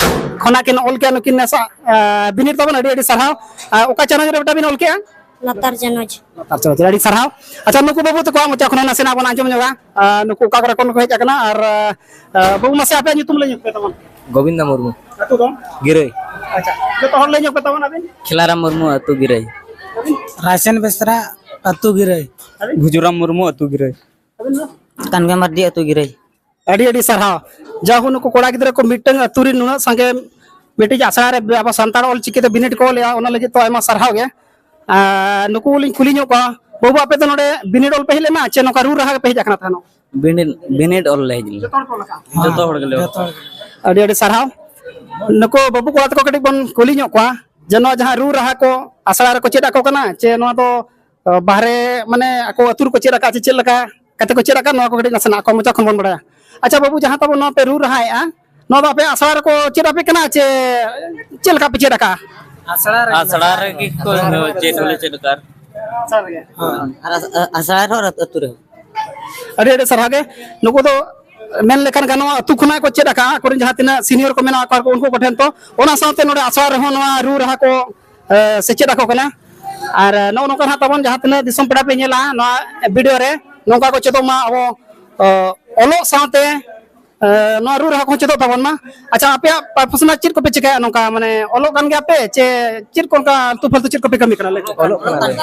ᱠᱷᱚᱱᱟᱜ ᱠᱤᱱ ᱚᱞ ᱠᱮᱜᱼᱟ ᱱᱩᱠᱤᱱ ᱱᱮᱥᱟ, ᱮ, ᱵᱤᱱᱤᱰ ᱛᱟᱵᱚᱱ᱾ ᱟᱹᱰᱤ ᱟᱹᱰᱤ ᱥᱟᱨᱦᱟᱣ᱾ ᱮ, ᱚᱠᱟ ᱪᱟᱱᱟᱪ ᱨᱮ ᱵᱮᱴᱟ ᱵᱤᱱ ᱚᱞ ᱠᱮᱜᱼᱟ? ᱞᱟᱛᱟᱨ ᱪᱟᱱᱟᱪ᱾ ᱞᱟᱛᱟᱨ ᱪᱟᱱᱟᱪ ᱨᱮ᱾ ᱟᱹᱰᱤ ᱥᱟᱨᱦᱟᱣ᱾ ᱟᱪᱪᱷᱟ, ᱱᱩᱠᱩ ᱵᱟᱹᱵᱩ ᱛᱟᱠᱚᱣᱟᱜ ᱢᱚᱪᱟ ᱠᱷᱚᱱ ᱦᱚᱸ ᱱᱟᱥᱮᱱᱟᱜ ᱵᱚᱱ ᱟᱸᱡᱚᱢ ᱧᱚᱜᱟ, ᱮ, ᱱᱩᱠᱩ ᱚᱠᱟ ᱠᱚᱨᱮ ᱠᱷᱚᱱ ᱠᱚ ᱦᱮᱡ ᱟᱠᱟᱱᱟ ᱟᱨ, ᱮ, ᱵᱟᱹᱵᱩ ᱢᱟᱥᱮ ᱟᱯᱮᱭᱟᱜ ᱧᱩᱛᱩᱢ ᱞᱟᱹᱭ ᱧᱚᱜ ᱯᱮ ᱛᱟᱵᱚᱱ᱾ ᱜᱳᱵᱤᱱᱫᱟ ᱢᱩᱨᱢᱩ᱾ ᱟᱹᱛᱩ ᱫᱚ? ᱜᱤᱨᱟᱹᱭ᱾ ᱟᱪᱪᱷᱟ, ᱡᱚᱛᱚ ᱦᱚᱲ ᱞᱟᱹᱭ ᱧᱚᱜ ᱯᱮ ᱛᱟᱵᱚᱱ ᱟᱹᱵᱤᱱ᱾ ᱠᱷᱮᱞᱟᱨᱟᱢ ᱢᱩᱨᱢᱩ, ᱟᱹᱛᱩ ᱜᱤᱨᱟᱹᱭ᱾ ᱨᱟᱭᱥᱮᱱ ᱵᱮᱥᱨᱟ, ᱟᱹᱛᱩ ᱜᱤᱨᱟᱹᱭ᱾ ᱵᱷᱩᱡᱩᱨᱟᱢ ᱢᱩᱨᱢᱩ ᱟᱹᱛᱩ ᱜᱤᱨᱟᱹᱭ᱾ ᱠᱟᱱᱜᱮ ᱢᱟᱨᱰᱤ ᱟᱹᱛᱩ ᱜᱤᱨᱟᱹᱭ᱾ ᱟᱹᱰᱤ ᱟᱹᱰᱤ ᱥᱟᱨᱦᱟᱣ᱾ ᱡᱟᱦᱳ, ᱱᱩᱠᱩ ᱠᱚᱲᱟ ᱜᱤᱫᱽᱨᱟᱹ ᱠᱚ ᱢᱤᱫᱴᱟᱝ ᱟᱹᱛᱩ ᱨᱮ ᱱᱩᱱᱟᱹᱜ ᱥᱟᱸᱜᱮ ᱢᱤᱫᱴᱤᱡ ᱟᱥᱲᱟ ᱨᱮ ᱟᱵᱚ ᱥᱟᱱᱛᱟᱲ ᱚᱞ ᱪᱤᱠᱤ ᱛᱮ ᱵᱤᱱᱤᱰ ᱠᱚ ᱚᱞᱮᱜᱼᱟ, ᱚᱱᱟ ᱞᱟᱹᱜᱤᱫ ᱛᱚ ᱟᱭᱢᱟ ᱥᱟᱨᱦᱟᱣ ᱜᱮ᱾ ᱟᱨ ᱱᱩᱠᱩ ᱞᱤᱧ ᱠᱩᱞᱤ ᱧᱚᱜ ᱠᱚᱣᱟ, ᱵᱟᱹᱵᱩ, ᱟᱯᱮ ᱫᱚ ᱱᱚᱰᱮ ᱵᱤᱱᱤᱰ ᱚᱞ ᱯᱮ ᱦᱮᱡ ᱞᱮᱱᱟ ᱪᱮ ᱱᱚᱝᱠᱟ ᱨᱩ ᱨᱟᱦᱟ ᱜᱮᱯᱮ ᱦᱮᱡ ᱟᱠᱟᱱᱟ ᱛᱟᱦᱮᱱᱚᱜ? ᱵᱤᱱᱤᱰ, ᱵᱤᱱᱤᱰ ᱚᱞ ᱞᱮ ᱦᱮᱡ ᱞᱮᱱᱟ᱾ ᱡᱚᱛᱚ ᱦᱚᱲ ᱠᱚ ᱞᱟᱹᱭ ᱡᱚᱛᱚ ᱦᱚᱲ ᱜᱮᱞᱮ ᱚᱞ ᱡᱚᱛᱚ ᱦᱚᱲ᱾ ᱟᱹᱰᱤ ᱟᱹᱰᱤ ᱥᱟᱨᱦᱟᱣ᱾ ᱱᱩᱠᱩ ᱵᱟᱹᱵᱩ ᱠᱚᱲᱟ ᱛᱟᱠᱚ ᱠᱟᱹᱴᱤᱡ ᱵᱚᱱ ᱠᱩᱞᱤ ᱧᱚᱜ ᱠᱚᱣᱟ ᱡᱮ ᱱᱚᱣᱟ ᱡᱟᱦᱟᱸ ᱨᱩ ᱨᱟᱦᱟ ᱠᱚ ᱟᱥᱲᱟ ᱨᱮᱠᱚ ᱪᱮᱫ ᱟᱠᱚ ᱠᱟᱱᱟ ᱪᱮ ᱱᱚᱣᱟ ᱫᱚ, ᱚ, ᱵᱟᱦᱨᱮ ᱢᱟᱱᱮ ᱟᱠᱚ ᱟᱹᱛᱩ ᱨᱮᱠᱚ ᱪᱮᱫ ᱟᱠᱟᱫ ᱪᱮ ᱪᱮᱫ ᱞᱮᱠᱟ ᱠᱟᱛᱮ ᱠᱚ ᱪᱮᱫ ᱟᱠᱟᱫ, ᱱᱚᱣᱟ ᱠᱚ ᱠᱟᱹᱴᱤᱡ ᱱᱟᱥᱮᱱᱟᱜ ᱟᱠᱚ ᱢᱚᱪᱟ ᱠᱷᱚᱱ ᱵᱚᱱ ᱵᱟᱲᱟᱭᱟ᱾ ᱟᱪᱪᱷᱟ ᱵᱟᱹᱵᱩ, ᱡᱟᱦᱟᱸ ᱛᱟᱵᱚ ᱱᱚᱣᱟ ᱯᱮ ᱨᱩ ᱨᱟᱦᱟᱭᱮᱫᱼᱟ, ᱱᱚᱣᱟ ᱫᱚ ᱟᱯᱮ ᱟᱥᱲᱟ ᱨᱮᱠᱚ ᱪᱮᱫ ᱟᱯᱮ ᱠᱟᱱᱟ ᱪᱮ ᱪᱮᱫ ᱞᱮᱠᱟ ᱯᱮ ᱪᱮᱫ ᱟᱠᱟᱫᱼᱟ? ᱟᱥᱲᱟ ᱨᱮ ᱟᱥᱲᱟ ᱨᱮᱜᱮ ᱠᱚ ᱪᱮᱫ ᱦᱚᱸᱞᱮ ᱪᱮᱫ ᱟᱠᱟᱫ᱾ ᱟᱥᱲᱟ ᱨᱮᱜᱮ᱾ ᱦᱳᱭ᱾ ᱟᱨ ᱟᱥ-, ᱟᱥᱲᱟ ᱨᱮᱦᱚᱸ ᱟᱨ ᱟᱹᱛᱩ ᱨᱮᱦᱚᱸ᱾ ᱟᱹᱰᱤ ᱟᱹᱰᱤ ᱥᱟᱨᱦᱟᱣ ᱜᱮ᱾ ᱱᱩᱠᱩ ᱫᱚ ᱢᱮᱱ ᱞᱮᱠᱷᱟᱱ ᱜᱟᱱᱚᱜᱼᱟ, ᱟᱹᱛᱩ ᱠᱷᱚᱱᱟᱜ ᱠᱚ ᱪᱮᱫ ᱟᱠᱟᱫᱼᱟ, ᱟᱠᱚᱨᱮᱱ ᱡᱟᱦᱟᱸ ᱛᱤᱱᱟᱹᱜ ᱥᱤᱱᱤᱭᱚᱨ ᱠᱚ ᱢᱮᱱᱟᱜ ᱠᱚᱣᱟ ᱩᱱᱠᱩ ᱠᱚᱴᱷᱮᱱ᱾ ᱛᱚ ᱚᱱᱟ ᱥᱟᱶᱛᱮ ᱱᱚᱰᱮ ᱟᱥᱲᱟ ᱨᱮᱦᱚᱸ ᱱᱚᱣᱟ ᱨᱩ ᱨᱟᱦᱟ ᱠᱚ, ᱮ, ᱥᱮᱪᱮᱫ ᱟᱠᱚ ᱠᱟᱱᱟ᱾ ᱟᱨ, ᱮ, ᱱᱚᱜᱼᱚ ᱱᱚᱝᱠᱟ ᱱᱟᱦᱟᱜ ᱛᱟᱵᱚᱱ ᱡᱟᱦᱟᱸ ᱛᱤᱱᱟᱹᱜ ᱫᱤᱥᱚᱢ ᱯᱮᱲᱟ ᱯᱮ ᱧᱮᱞᱟ ᱱᱚᱣᱟ ᱵᱷᱤᱰᱤᱭᱳ ᱨᱮ, ᱱᱚᱝᱠᱟ ᱠᱚ ᱪᱮᱫᱚᱜ ᱢᱟ ᱟᱵᱚ, ᱮ, ᱚᱞᱚᱜ ᱥᱟᱶᱛᱮ, ᱮ, ᱱᱚᱣᱟ ᱨᱩ ᱨᱟᱦᱟ ᱠᱚᱦᱚᱸ ᱪᱮᱫᱚᱜ ᱛᱟᱵᱚᱱ ᱢᱟ᱾ ᱟᱪᱪᱷᱟ, ᱟᱯᱮᱭᱟᱜ ᱯᱟᱨᱯᱷᱚᱥᱚᱱᱟᱞ ᱪᱮᱫ ᱠᱚᱯᱮ ᱪᱤᱠᱟᱹᱭᱟ ᱱᱚᱝᱠᱟ, ᱢᱟᱱᱮ ᱚᱞᱚᱜ ᱠᱟᱱ ᱜᱮᱭᱟ ᱯᱮ ᱪᱮ ᱪᱮᱫ ᱠᱚ ᱚᱱᱠᱟ ᱟᱞᱛᱩ ᱯᱷᱟᱞᱛᱩ ᱪᱮᱫ ᱠᱚᱯᱮ ᱠᱟᱹᱢᱤ ᱠᱟᱱᱟ? ᱞᱟᱹᱭ ᱯᱮ᱾ ᱚᱞᱚᱜ ᱠᱟᱱᱟᱞᱮ᱾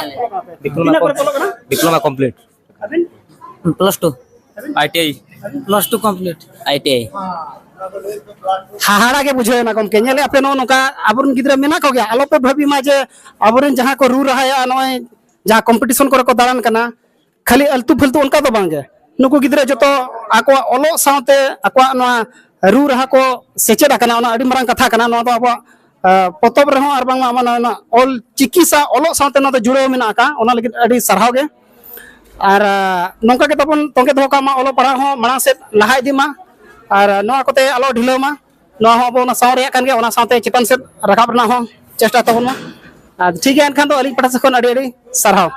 ᱛᱤᱱᱟᱹᱜ ᱯᱚᱨᱮ ᱯᱮ ᱚᱞᱚᱜ ᱠᱟᱱᱟ? Diploma complete. ᱟᱹᱵᱤᱱ? Plus two. ᱟᱹᱵᱤᱱ? I T I. Plus two complete. I T I. ᱦᱟᱦᱟᱲᱟ ᱜᱮ ᱵᱩᱡᱷᱟᱹᱣ ᱮᱱᱟ ᱜᱚᱢᱠᱮ, ᱧᱮᱞᱮᱫᱼᱟ ᱯᱮ ᱱᱚᱜᱼᱚ ᱱᱚᱝᱠᱟ ᱟᱵᱚᱨᱮᱱ ᱜᱤᱫᱽᱨᱟᱹ ᱢᱮᱱᱟᱜ ᱠᱚᱜᱮᱭᱟ, ᱟᱞᱚᱯᱮ ᱵᱷᱟᱹᱵᱤ ᱢᱟ ᱡᱮ ᱟᱵᱚᱨᱮᱱ ᱡᱟᱦᱟᱸ ᱠᱚ ᱨᱩ ᱨᱟᱦᱟᱭᱟ ᱱᱚᱜᱼᱚᱭ ᱡᱟᱦᱟᱸ ᱠᱚᱢᱯᱤᱴᱤᱥᱚᱱ ᱠᱚᱨᱮ ᱠᱚ ᱫᱟᱬᱟᱱ ᱠᱟᱱᱟ, ᱠᱷᱟᱹᱞᱤ ᱟᱞᱛᱩ ᱯᱷᱟᱞᱛᱩ ᱚᱱᱠᱟ ᱫᱚ ᱵᱟᱝ ᱜᱮ᱾ ᱱᱩᱠᱩ ᱜᱤᱫᱽᱨᱟᱹ ᱡᱚᱛᱚ ᱟᱠᱚᱣᱟᱜ ᱚᱞᱚᱜ ᱥᱟᱶᱛᱮ ᱟᱠᱚᱣᱟᱜ ᱱᱚᱣᱟ ᱨᱩ ᱨᱟᱦᱟ ᱠᱚ ᱥᱮᱪᱮᱫ ᱟᱠᱟᱱᱟ, ᱚᱱᱟ ᱟᱹᱰᱤ ᱢᱟᱨᱟᱝ ᱠᱟᱛᱷᱟ ᱠᱟᱱᱟ᱾ ᱱᱚᱣᱟ ᱫᱚ ᱟᱵᱚᱣᱟᱜ, ᱟ, ᱯᱚᱛᱚᱵ ᱨᱮᱦᱚᱸ ᱟᱨ ᱵᱟᱝᱢᱟ ᱚᱱᱟ, ᱚᱱᱟ ᱚᱞ ᱪᱤᱠᱤ ᱥᱟᱶ ᱚᱞᱚᱜ ᱥᱟᱶᱛᱮ ᱱᱚᱣᱟ ᱫᱚ ᱡᱩᱲᱟᱹᱣ ᱢᱮᱱᱟᱜ ᱟᱠᱟᱫ, ᱚᱱᱟ ᱞᱟᱹᱜᱤᱫ ᱟᱹᱰᱤ ᱥᱟᱨᱦᱟᱣ ᱜᱮ᱾ ᱟᱨ, ᱟ, ᱱᱚᱝᱠᱟ ᱜᱮ ᱛᱟᱵᱚᱱ ᱛᱚᱸᱜᱮ ᱫᱚᱦᱚ ᱠᱟᱜ ᱢᱟ, ᱚᱞᱚᱜ ᱯᱟᱲᱦᱟᱜ ᱦᱚᱸ ᱢᱟᱲᱟᱝ ᱥᱮᱫ ᱞᱟᱦᱟ ᱤᱫᱤ ᱢᱟ, ᱟᱨ ᱱᱚᱣᱟ ᱠᱚᱛᱮ ᱟᱞᱚ ᱰᱷᱤᱞᱟᱹᱣ ᱢᱟ᱾ ᱱᱚᱣᱟ ᱦᱚᱸ ᱟᱵᱚ ᱚᱱᱟ ᱥᱟᱶ ᱨᱮᱭᱟᱜ ᱠᱟᱱ ᱜᱮᱭᱟ, ᱚᱱᱟ ᱥᱟᱶᱛᱮ ᱪᱮᱛᱟᱱ ᱥᱮᱫ ᱨᱟᱠᱟᱵ ᱨᱮᱱᱟᱜ ᱦᱚᱸ ᱪᱮᱥᱴᱟ ᱛᱟᱵᱚᱱ ᱢᱟ᱾ ᱟᱨ ᱴᱷᱤᱠ ᱜᱮᱭᱟ, ᱮᱱᱠᱷᱟᱱ ᱫᱚ ᱟᱹᱞᱤᱧ ᱯᱟᱦᱴᱟ ᱥᱮᱫ ᱠᱷᱚᱱ ᱟᱹᱰᱤ ᱟᱹᱰᱤ ᱥᱟᱨᱦᱟᱣ᱾